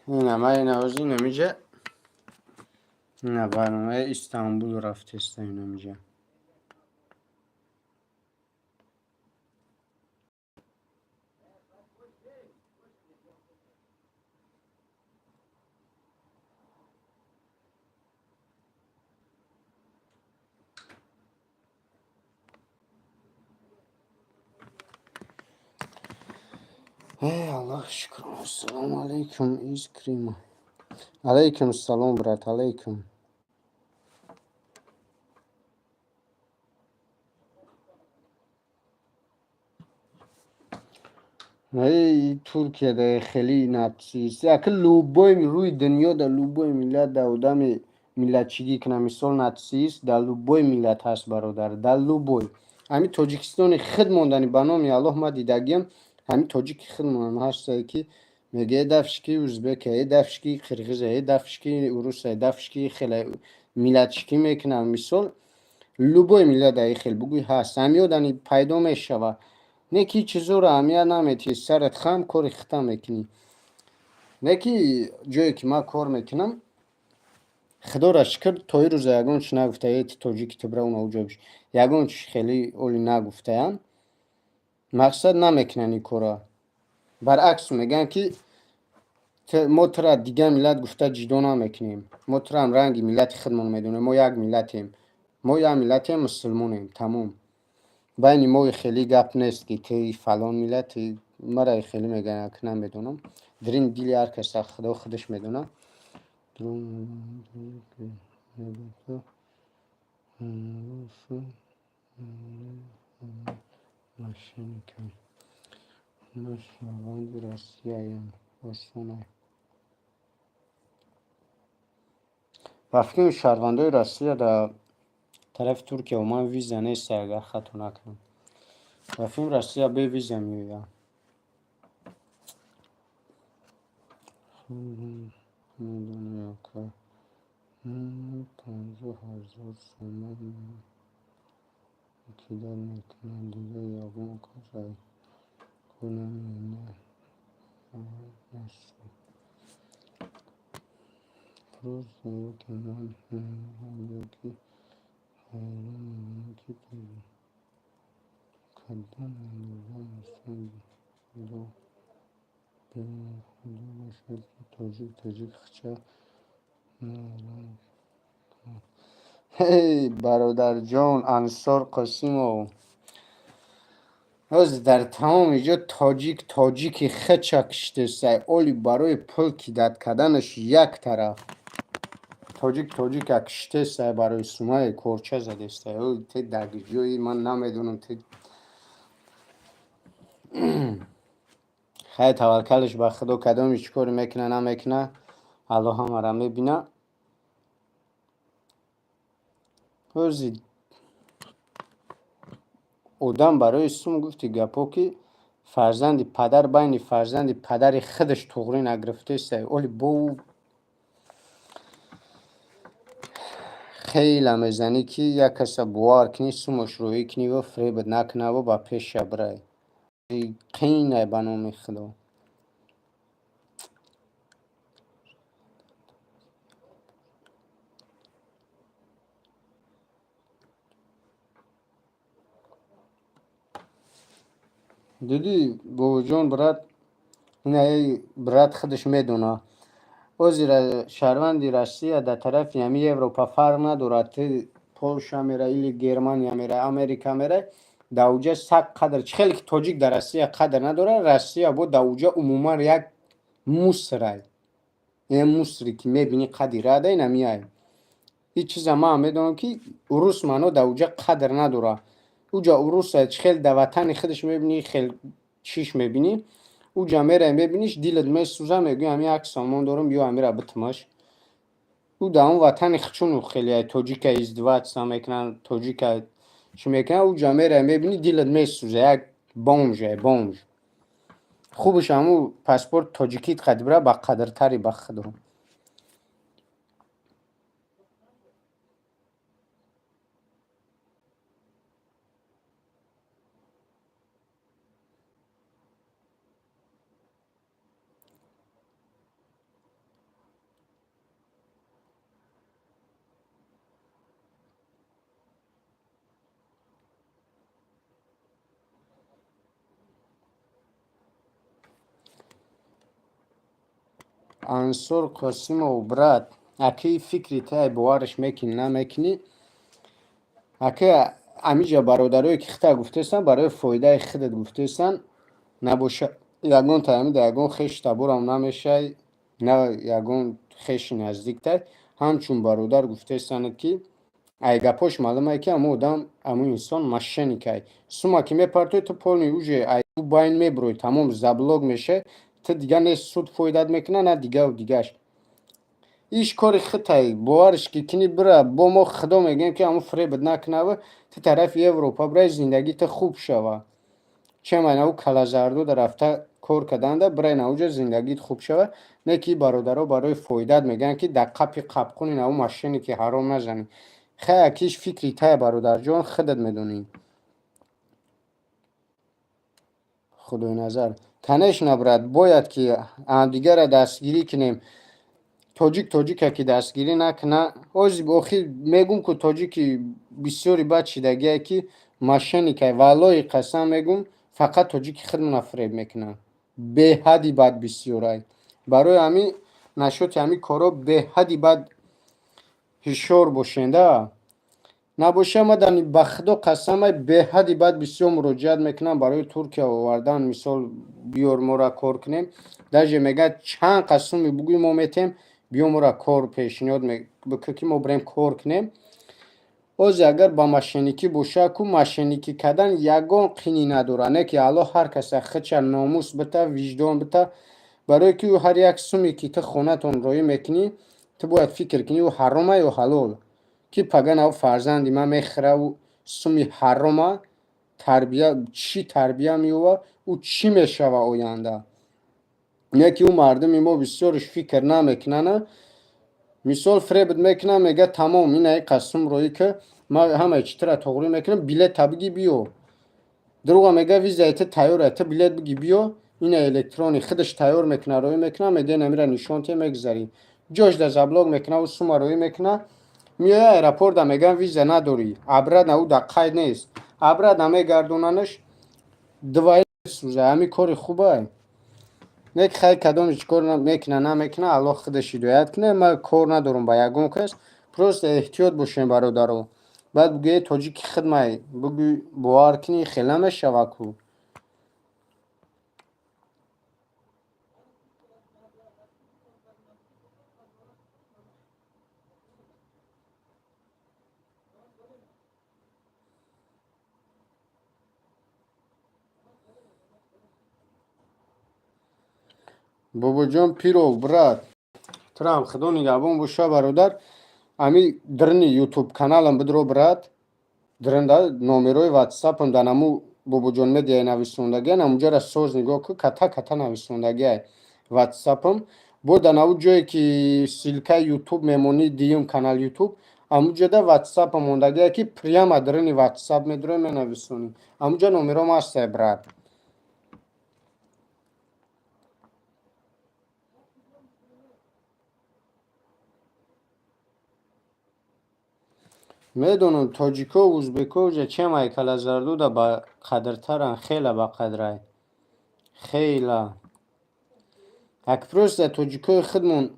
Ина ман ина ҳозир инамиҷа, ина барномаи Истанбул рафтеста инамиҷа. Эй, Аллоҳ шукр. Ассалому алайкум, из Крыма. Алайкум салом, брат, алайкум. Эй, Туркияда хеле нацист. Яки любой рӯи дунё да любой миллат да одами миллатчигӣ кунад, мисол нацист, дар любой миллат ҳаст, бародар, дар любой. Ҳамин Тоҷикистони худ мондани, ба номи Аллоҳ, ман дидагиам, ҳамин тоҷики худ монан ҳастае, ки мега: э дафшки узбека, э дафшки қирғиза, э дафшки уруса, э дафшки хеле миллатчикӣ мекунад. Мисол, любой миллат дар хел бугӯй ҳаст. Ҳамёдани пайдо мешава. Не ки чизоро аҳамият наметиҳӣ, сарат хам, кори хита мекунӣ. Не ки ҷое ки ман кор мекунам, худоро шукр, то ин рӯза ягон чи нагуфта: э, ту тоҷики, ту бира унаоҷо биш. Ягон чи хеле оли нагуфтаянд. Мақсад намекунанд ин корро. Баръакс, мегӯянд, ки мо тура дигар миллат гуфта ҷидо намекунем. Мо тураам ранги миллати худмон медонем. Мо як миллатем. Мо як миллатем, мусулмонем. Тамом. Байни мо хеле гап нест, ки ту фалон миллат, мара хеле мегӯянд, ки намедонам. Дрин дили ҳар каса худо худаш медонад. Мошенника. Ма шаҳрванди Россияем. Осонай. Ба фикрам, шаҳрвандои Россия дар тарафи Туркия умуман виза нест, агар хато накунам. Ба фикрам, Россия бе виза меояд. Медонӣ, ака, 50 000 сомон кидать мекунад, дигар ягон кас ай кор намеояд. Просто ёки ман ёки ҳайрон мемонам, ки то кадом андоза инсон бехудо бошад, ки тоҷик тоҷик хча навайрон кунад. Ҳей, бародарҷон Ансор Қосимов, ҳозир дар тамоми ҷо тоҷик тоҷики хеча киштесай, оли барои пул кидать карданаш як тараф. Тоҷик тоҷика киштесай, барои сумаи корча задестай. Те дар ҷои ман намедонам. Те хай, таваккалш ба Худо, кадоми чӣ коре мекуна, намекуна, Аллоҳ ҳамаро мебина. Ҳозир одам барои сум, гуфти гапҳо, ки фарзанди падар байни фарзанди падари худаш туғрӣ нагирифтесай, оли бо ӯ хела мезанӣ, ки як каса бовар кунӣ, сумаш роҳӣ кунӣ ва фиребат накунаву ба пеша бирай. Қиинай, ба номи Худо. Дидӣ, бобоҷон, брат, инаи брат худаш медона. Ҳозир шаҳрванди Россия дар тарафи ҳами Европа фарқ надорад, ти Полша мерай или Германия мерай, Америка мерай, дар уҷа саг қадр. Чӣ хеле ки тоҷик дар Россия қадр надорад, Россия бо дар уҷа умуман як мусорай. Ин мусоре ки мебинӣ, қадри рада ина миай. Ин чиза ман медонам, ки урус маъно дар уҷа қадр надорад. Уҷа уруса чӣ хел дар ватани худаш мебинӣ, хел чиш мебинӣ, уҷа мерай, мебиниш, дилат месӯза, мегӯӣ: ҳами як сомон дорам, биё ҳамира битмаш. Ӯ дар он ватани хучуну хеле тоҷика издеваться мекунанд, тоҷика чӣ мекунанд. Уҷа мерай, мебинӣ, дилат месӯза, як бомжай, бомж. Хубаш ҳамун паспорт тоҷикит қадибра ба қадртари, ба Худо. Ансор Қосимов, брат, аки фикри тай бовараш мекунӣ, намекунӣ, аки амиҷа бародарое ки хита гуфтестан, барои фоидаи худат гуфтестан набоша. Ягон таами да ягон хеши таборам намешай, на ягон хеши наздиктай. Ҳамчун бародар гуфтестанад, ки ай гапош маълумае, ки ҳамун одам, ҳамун инсон мошенникай. Сума ки мепартои, ту полный уже ай байн мебурой, тамом, заблок мешай. Ту дигар не суд фоидат мекуна, на дигаву дигаш. Иш кори хитай, боварш ки кини, бира. Бо мо Худо мегӯем, ки ҳамун фиребат накунава, ту тарафи Европа бирай, зиндагита хуб шава. Чем айнаву калазардуда рафта кор карданда, бирай науҷа, зиндагит хуб шава. Не ки бародаро барои фоидат мегӯянд, ки дар қапи қапқуни наву мошенники ҳаром назанӣ. Хай, акиш фикри тай, бародарҷон, худат медонӣ. Худойназар, конечно, брат, бояд ки ҳамдигарра дастгирӣ кунем. Тоҷик тоҷика ки дастгирӣ накуна, ҳозир охир мегум, ку тоҷики бисёри бад шидагие, ки мошенникай. Валлоҳи, қасам мегум, фақат тоҷики худмона фиреб мекунанд, беҳади бад бисёрай. Барои ҳамин нашоти ҳамин корҳо беҳади бад ҳушёр бошенда. Набоша, мадани, ба Худо қасамай, беҳади бад бисёр муроҷиат мекунам барои Туркия овардан. Мисол, биёр, мора кор кунем. Даже мегӯяд, чанд қасуми бугӯй, мо метем, биё, мора кор пешниҳод бикун, ки мо бирем кор кунем. Ҳозир агар ба мошенникӣ боша, ку мошенникӣ кардан ягон қинӣ надорад. Не ки Аллоҳ ҳар каса худша номус бита, виҷдон бита, барое ки ӯ ҳар як суме ки ту хонатон роӣ мекунӣ, ту бояд фикр кунӣ, ӯ ҳарома ё ҳалол, ки пага нав фарзанди ман мехӯраву суми ҳарома тарбия, чӣ тарбия меёва, ӯ чӣ мешава оянда. Яки ӯ мардуми мо бисёрш фикр намекунана. Мисол, фребд мекунам, мега: «Тамом, инаи қасум роӣ ки, ма ҳамаи читра тоғрӣ мекунам, билета биги биё». Дурӯға мега: «Визаи ту тайёра, ту билет биги биё, ина электрони худаш тайёр мекуна, роӣ мекуна». Мега: «Намира нишон те, мегузарӣ». Ҷош да заблок мекуна, ӯ сума роӣ мекуна, меоя аэропорта, меган: «Виза надорӣ». Обратно ӯ дар қайд нест, обратно мегардонанаш, дувай сӯза. Ҳамин кори хубай не ки хай, кадоми чӣ кор мекуна, намекуна, Аллоҳ худаш ҳидоят куна. Ман кор надорам ба ягон кас, просто эҳтиёт бошем, бародаро. Баъд бугӯе тоҷики хидмай, бугӯй, бовар кунӣ, хел намешава ку. Бобоҷон Пиров, брат, турам Худо нигаҳбон боша, бародар. Ами дрни Ютуб каналам бидро, брат, дрнда номерои Ватсапам дар наму Бобоҷон Медиа нависондагиан, амуҷара соз нигоҳ ку, ката ката нависондагиай Ватсапам. Бо дар наву ҷое ки ссылкаи Ютуб мемонӣ, дуюм канал Ютуб, амуҷода Ватсапам мондагиа, ки прямо дрни Ватсап медрои, менависонӣ, амуҷа номером ҳастай, брат. Медонам, тоҷико, узбеко уже чем айкалазардуда ба қадртаран, хела ба қадрай, хела. Ак просто тоҷикои худмон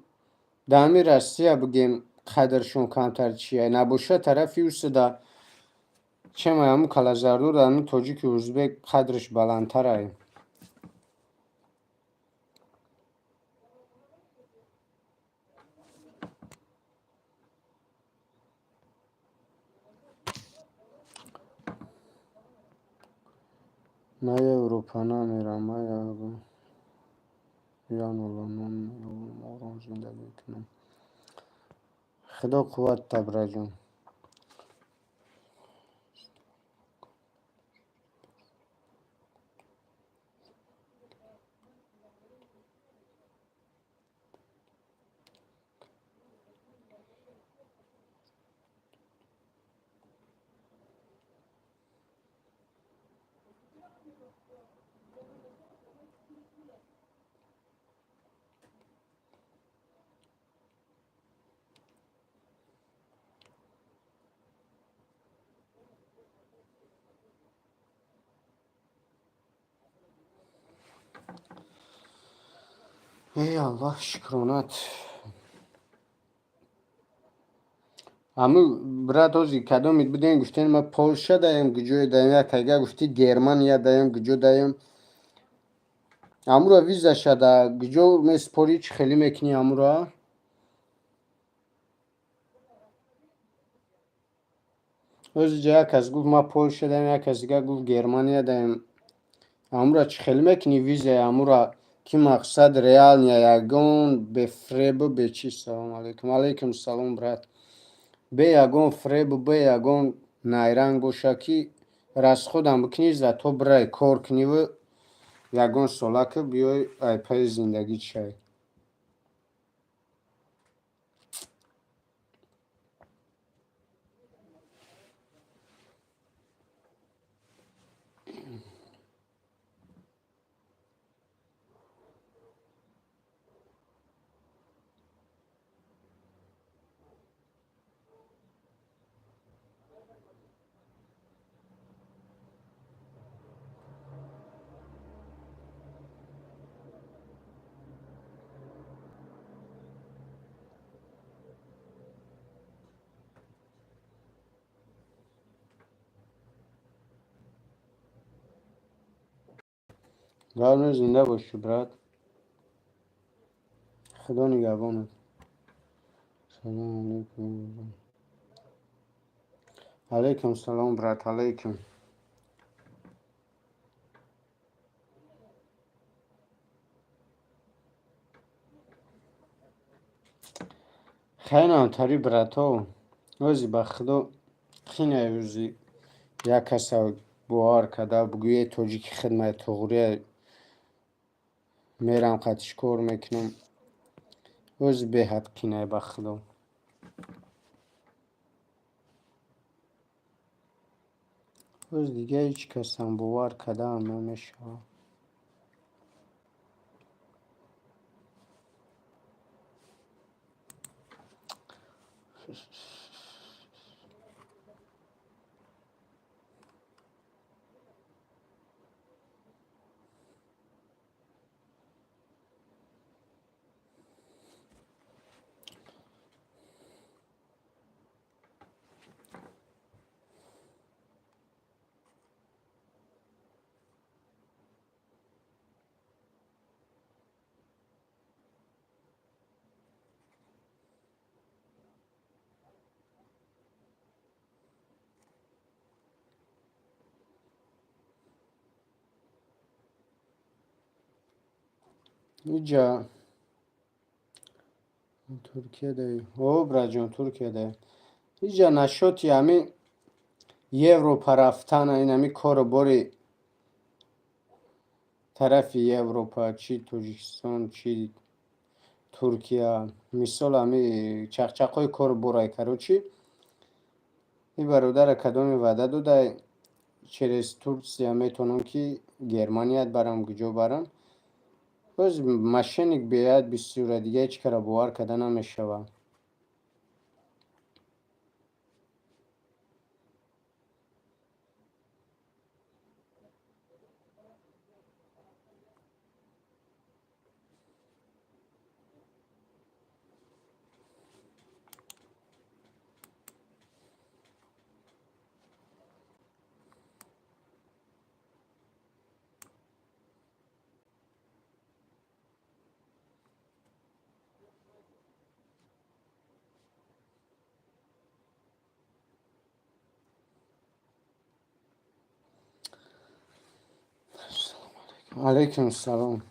дар ҳамин Россия бигем, қадршон камтар чия набоша, тарафи усуда чем ҳамун калазардуда, ҳамин тоҷики узбек қадрш баландтарай. Ман Европа намерам, ман янула нон меёбам, ором зиндагӣ кунам. Худо қувват табраҷон. Эй, Аллоҳ, шукронат. Ҳаму, брат, ҳози кадомит будем, гуфтем, ма Полша даем, куҷое даем, як тайга гуфти Германия даем, куҷо даем. Ҳамуро визаша да куҷо месупорӣ, чӣ хелӣ мекунӣ ҳамуро? Ҳози ҷа як кас гуфт: «Ма Полша даем», як кас дигар гуфт: «Германия даем». Ҳамуро чӣ хелӣ мекунӣ визаи ҳамуро, ки мақсад реально ягон бефребу бечиз? Салом алейкум. Алейкум салом, брат. Бе ягон фребу, бе ягон найранг боша, ки расходам бикунӣ, зато бирай кор куниву ягон сола ки биёй, ай пайи зиндагӣ чай. Гарно, зинда бошӣ, брат, Худо нигаҳбонат. Салом алейкум. Алейкум салом, брат, алейкум. Хайнам тари, брато, ози ба Худо қинай, ози як каса бовар карда бугӯе тоҷики хидмати туғрия. Мерам, қатиш кор мекунам. Оз беҳад қинай, ба худо. Оз дига ҳеҷ касам бовар кардаам намешавад. Иҷа Туркияда, о, браҷон, Туркияда. Иҷа нашоти ҳами Европа рафтана, ин ҳами кору бори тарафи Европа, чи Тоҷикистон, чи Туркия, мисол, ҳами чақчақҳои кору борай, короче, ин бародара кадоме ваъда додай, через Турция метавонам, ки Германият барам, куҷо барам. Боз мошенник беяд бисёра, дига ҳеҷ кара бовар карда намешавад. Алайкум салом.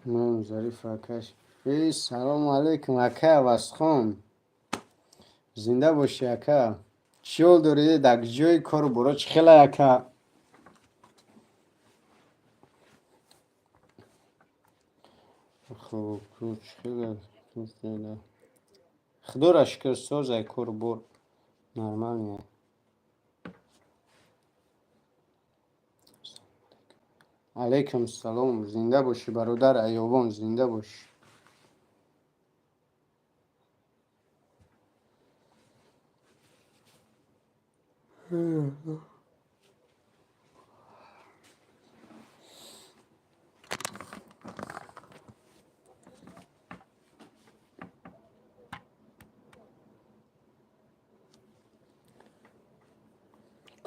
Ман Зариф акаш. Эй, салому алайкум, ака Авазхон. Зинда бошӣ, ака. Чӣ ҳол дорӣ? Дар ҷои кору боро чӣ хелай, ака? Хуб, чӣ хеле? Худоро шукр, созай, кору бор нормальный. Алайкум салом. Зинда бошӣ, бародар Аёбон, зинда бошӣ.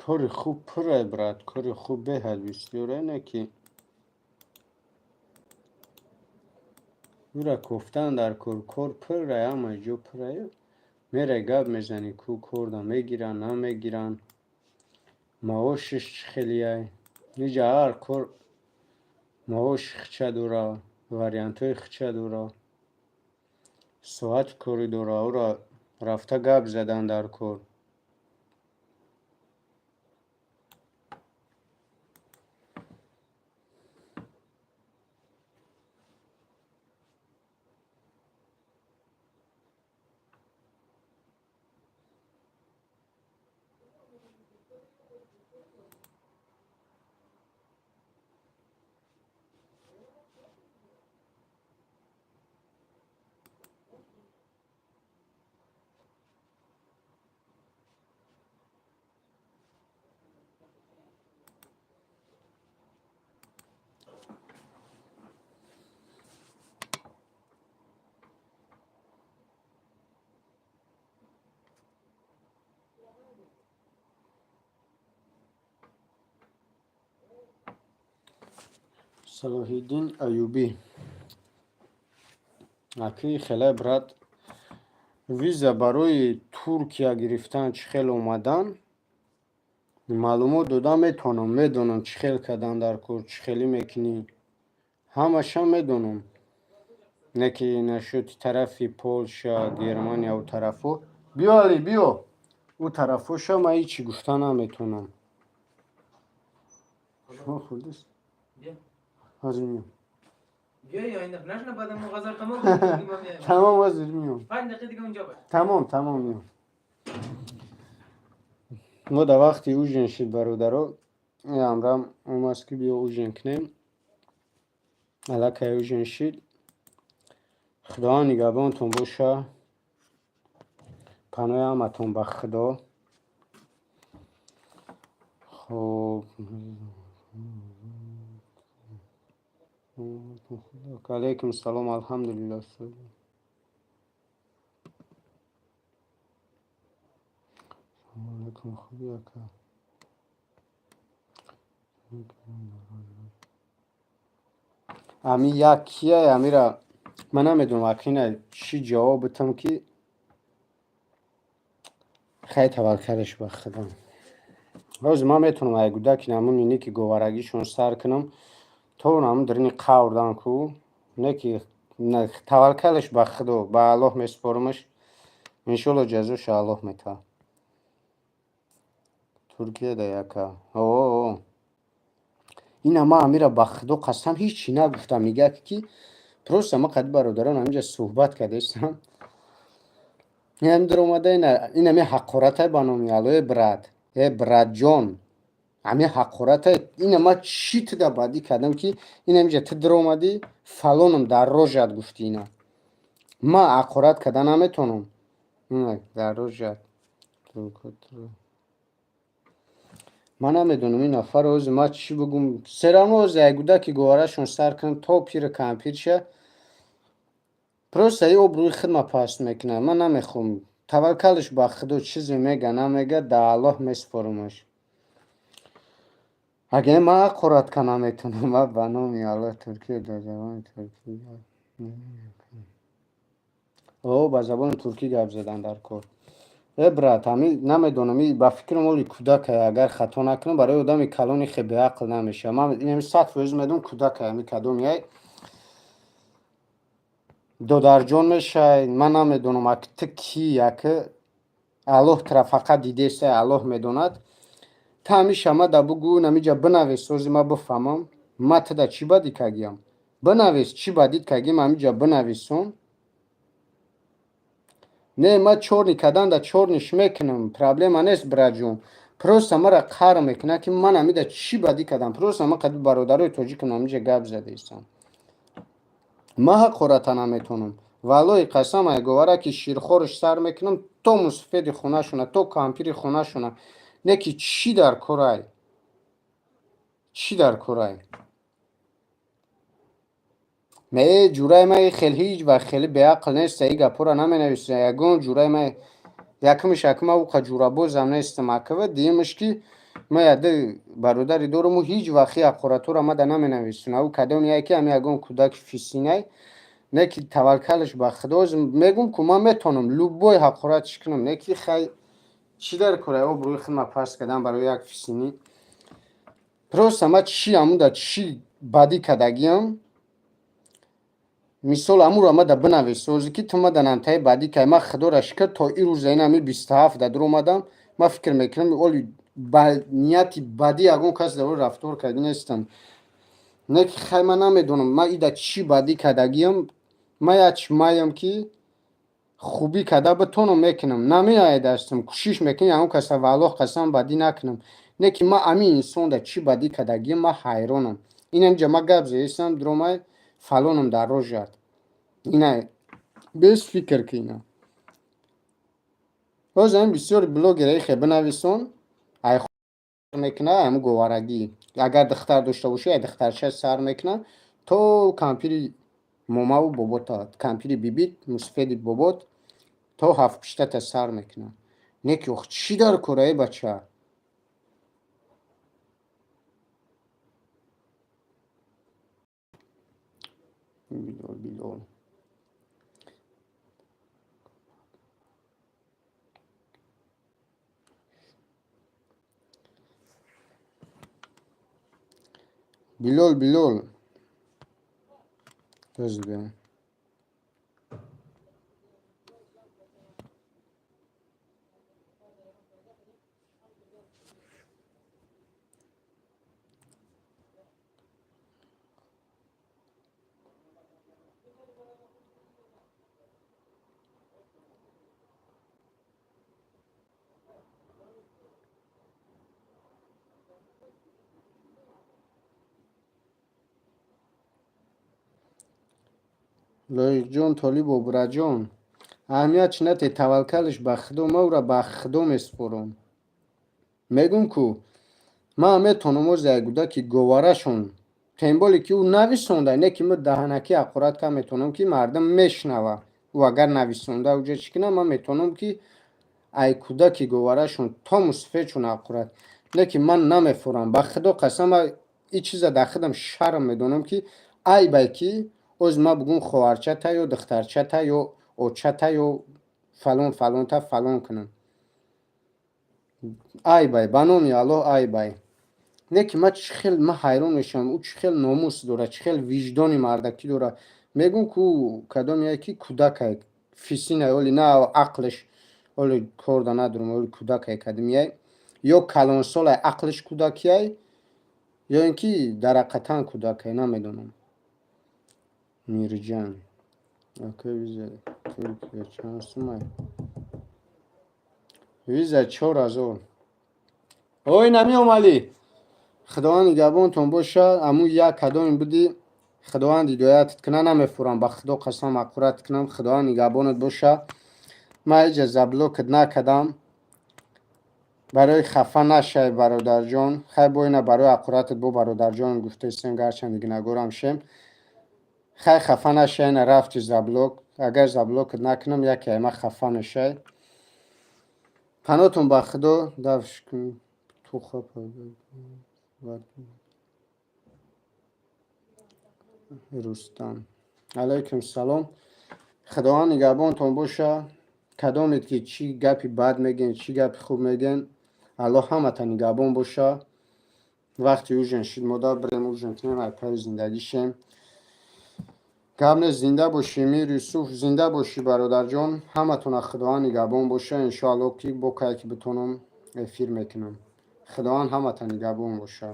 Кори хуб пурай, брат, кори хуб беҳад бисёре, не ки ӯра кофтан дар кор, кор пурай, ҳама ҷо пурай. Мерай, гап мезанӣ, ку корда мегиранд, намегиранд, маошиш чӣ хелияй. Иҷа ҳар кор маоши хича дора, вариантҳои хича дора, соати корӣ дора, ӯра рафта гап задан дар кор. Салоҳиддин Аюбӣ. Акии хеле, брат, виза барои Туркия гирифтан чӣ хел омадан? Маълумот дода метавонам, медонам, чӣ хел кардан дар кор, чӣ хелӣ мекунӣ. Ҳамаша медонам. Не ки нашоти тарафи Полша, Германия, ӯ тарафо. Биё, Али, биё. Ӯ тарафоша ман ҳечи гуфта наметавонам. Шумо хӯрдист? Ҳозир миём. Тамом, ҳозир миём. Тамом, тамом, миём. Мо дар вақти ужин шид, бародаро. Амрам омаст, ки биё ужин кунем. Аллакай ужин шид. Худованд нигаҳбонтон боша. Паноҳи ҳаматон ба Худо. Хоб, алайкум салом. Алҳамдулилло. Алайкум, хуби, ака? Ами як кия, амира ман намедонам, акина чӣ ҷавоб битам, ки хай, таваккалаш ба Худо. Ҳозир ман метавонам ай гудаки намун ине ки говарагишон сар кунам то намун дарини қаврдан ку, не ки таваккалаш ба Худо, ба Аллоҳ месупорумаш. Иншолло, ҷазоша Аллоҳ метавад. Туркия да яка о ина ман амира ба Худо қасам, ҳечи нагуфтам. Мегӯяд, ки просто ма қади бародарон ҳаминҷа суҳбат кардаистам, инам даромада, инами ҳақоратай ба номи Алло. Э брат, э братҷон, ҳами ҳақоратай. Ина ма чӣ туда бадӣ кардам, ки инамиҷа ту даромадӣ, фалоном дар рожат гуфтӣ? Ина ма ҳақорат карда наметавонам. Дар рожат ман намедонам ин нафар. Ҳозир ма чӣ бигум? Серавно ҳозир ай гудаки говарашон сар кунам то пири кампирша. Просто и обрӯи хидма паст мекунад. Ман намехоҳам. Таваккалаш ба Худо, чизе мега, намега, да Аллоҳ месупорумаш. Агар ман ҳақорат ка наметавонам, ма ба номи Аллоҳ. Туркия дар забони туркӣ, о, ба забони туркӣ гап задан дар кор. Э брат, ҳами намедонам, ба фикрам оли кӯдакай, агар хато накунам. Барои одами калони хе беақл намешавад. Ман инами 100% медонам, кӯдакай. Ҳами кадом яй додарҷон мешавай, ман намедонам, ак ту кӣ, яки Аллоҳ тура фақат дидеста, Аллоҳ медонад. Та ҳамиша ма да бугӯ, намиҷа бинавис, ози ма бифаҳмам, ма туда чӣ бадӣ кардиям. Бинавис, чӣ бадид кардим, ҳамиҷа бинависон. Не, ма чёрный кардан да чёрный ш мекунам, проблема нест, братҷон. Просто мара қаҳр мекунад, ки ман ҳамида чӣ бадӣ кардам. Просто ма қади бародарои тоҷикам ҳамиҷа гап задаистам. Ма ҳақората наметавонам. Валлоҳи қасам, ай говара ки ширхорш сар мекунам то мусафеди хонашона, то кампири хонашона. Не ки чӣ дар корай, чӣ дар корай? Не, ҷураи ма хел ҳеҷ вақт хеле беақл нест, и гапҳоро наменависа. Ягон ҷураи ма якумш, акма уқа ҷурабозам нестам, акава. Дуюмаш, ки ма яды бародари доруму ҳеҷ вақт ҳақоратҳоро ма да наменависонам. Ӯ кадом яке ами ягон кӯдаки фисинай. Не ки таваккалаш ба Худо. Мегум ку, ман метавонам любой ҳақоратш кунам. Не ки хай, чӣ дар корай обрӯи худма паст кардан барои як фисинӣ? Просто ма чӣ амуда чӣ бадӣ кардагиам? Мисол, амуро ма да бинавис озе, ки ту ма да намтаи бадӣ кай. Ма, Худоро шукр, то ин рӯза ин ами 27 да дуромадам. Ма фикр мекунам, оли ба нияти бадӣ ягон кас дар рафтор карди нестам. Не ки хай, ман намедонам, ма ида чӣ бадӣ кардагиам. Ма як маям ки хубӣ карда битонам, мекунам, намеояд дастам. Кӯшиш мекунам ягон каса, валлоҳ қасам, бадӣ накунам. Не ки ма ами инсонда чӣ бадӣ кардагиам, ма ҳайронам. Инамҷа ма гап заистам, дуромай, фалоном дар рожат. Ина без фикр ки ина ҳозир ами бисёри блогераи хе бинависон, ай мекуна ам говарагӣ. Агар духтар дошта бошӣ, ай духтарча сар мекуна то кампири момаву бобота, кампири бибит, мусафеди бобот, то ҳафтпиштата сар мекуна. Не ки ох, чӣ дар кораи, бача? Билол, Билол, Билол, Билол, Özür. Лоиқҷон Толибов, браҷон, аҳамият чи нате, таваккалш ба Худо, ман ӯра ба Худо месупорам. Мегӯм, ку ман метавонам ози як кӯдаки говарашон, тем более ки ӯ нависонда, не ки ма даҳанакӣ ҳақорат кам метавонам, ки мардум мешунава. Ӯ агар нависонда, уҷа чӣ кунам? Ман метавонам, ки ай кӯдаки говарашон то мусфечон ҳақорат, не ки ман намефурам. Ба Худо қасам, ин чиза дар худам шарм медонам, ки айбай, ки оз ман бугум хоҳарчата ё духтарчата ё очата ё фалон фалонта фалон кунам. Айбай, ба номи Аллоҳ, айбай. Не ки ман чӣ хел, ман ҳайрон мешавам, ӯ чӣ хел номус дорад, чӣ хел виҷдони мардакӣ дорад. Мегӯм, ку кадоме ки кӯдакай, фисинай, оли на ақлш, оли корда надорам, оли кӯдакай кадимияй ё калонсолай, ақлш кӯдакияй, ё ин ки дар ҳақиқатан кӯдакай, намедонам. Мирҷан ака, виза Туркия чанд сумай? Виза 4000. Ой, намеомалӣ. Худованд нигаҳбонтон бошад. Аму як кадоме будӣ, Худованд ҳидоятат кунад. Намефурам, ба Худо қасам, ҳақорат кунам. Худованд нигаҳбонат бошад. Ман ҳеҷ заблокат накардам барои хафа нашавӣ, бародарҷон. Хай, бо ина барои ҳақоратат бо бародарҷон гуфтаистем, гарчанде гунаҳгорам шем. Хай, хафа нашавӣ, ина рафти заблок. Агар заблокат накунам, яке ай ман хафа мешавӣ. Паноҳтон ба Худо. Дафш кун туха. Рустам, алайкум салом. Худованд нигаҳбонтон боша. Кадомед ки чӣ гапи бад мегӯен, чӣ гапи хуб мегӯен, Аллоҳ ҳамата нигаҳбон боша. Вақти ужин шид, модар, бирем ужин кунем, ай пайи зиндагӣ шем. Гап нест, зинда бошӣ, Мир Юсуф, зинда бошӣ, бародарҷон. Ҳаматона Худованд нигаҳбон боша. Иншоаллоҳ, ки бо кае ки битонам, эфир мекунам. Худованд ҳамата нигаҳбон боша.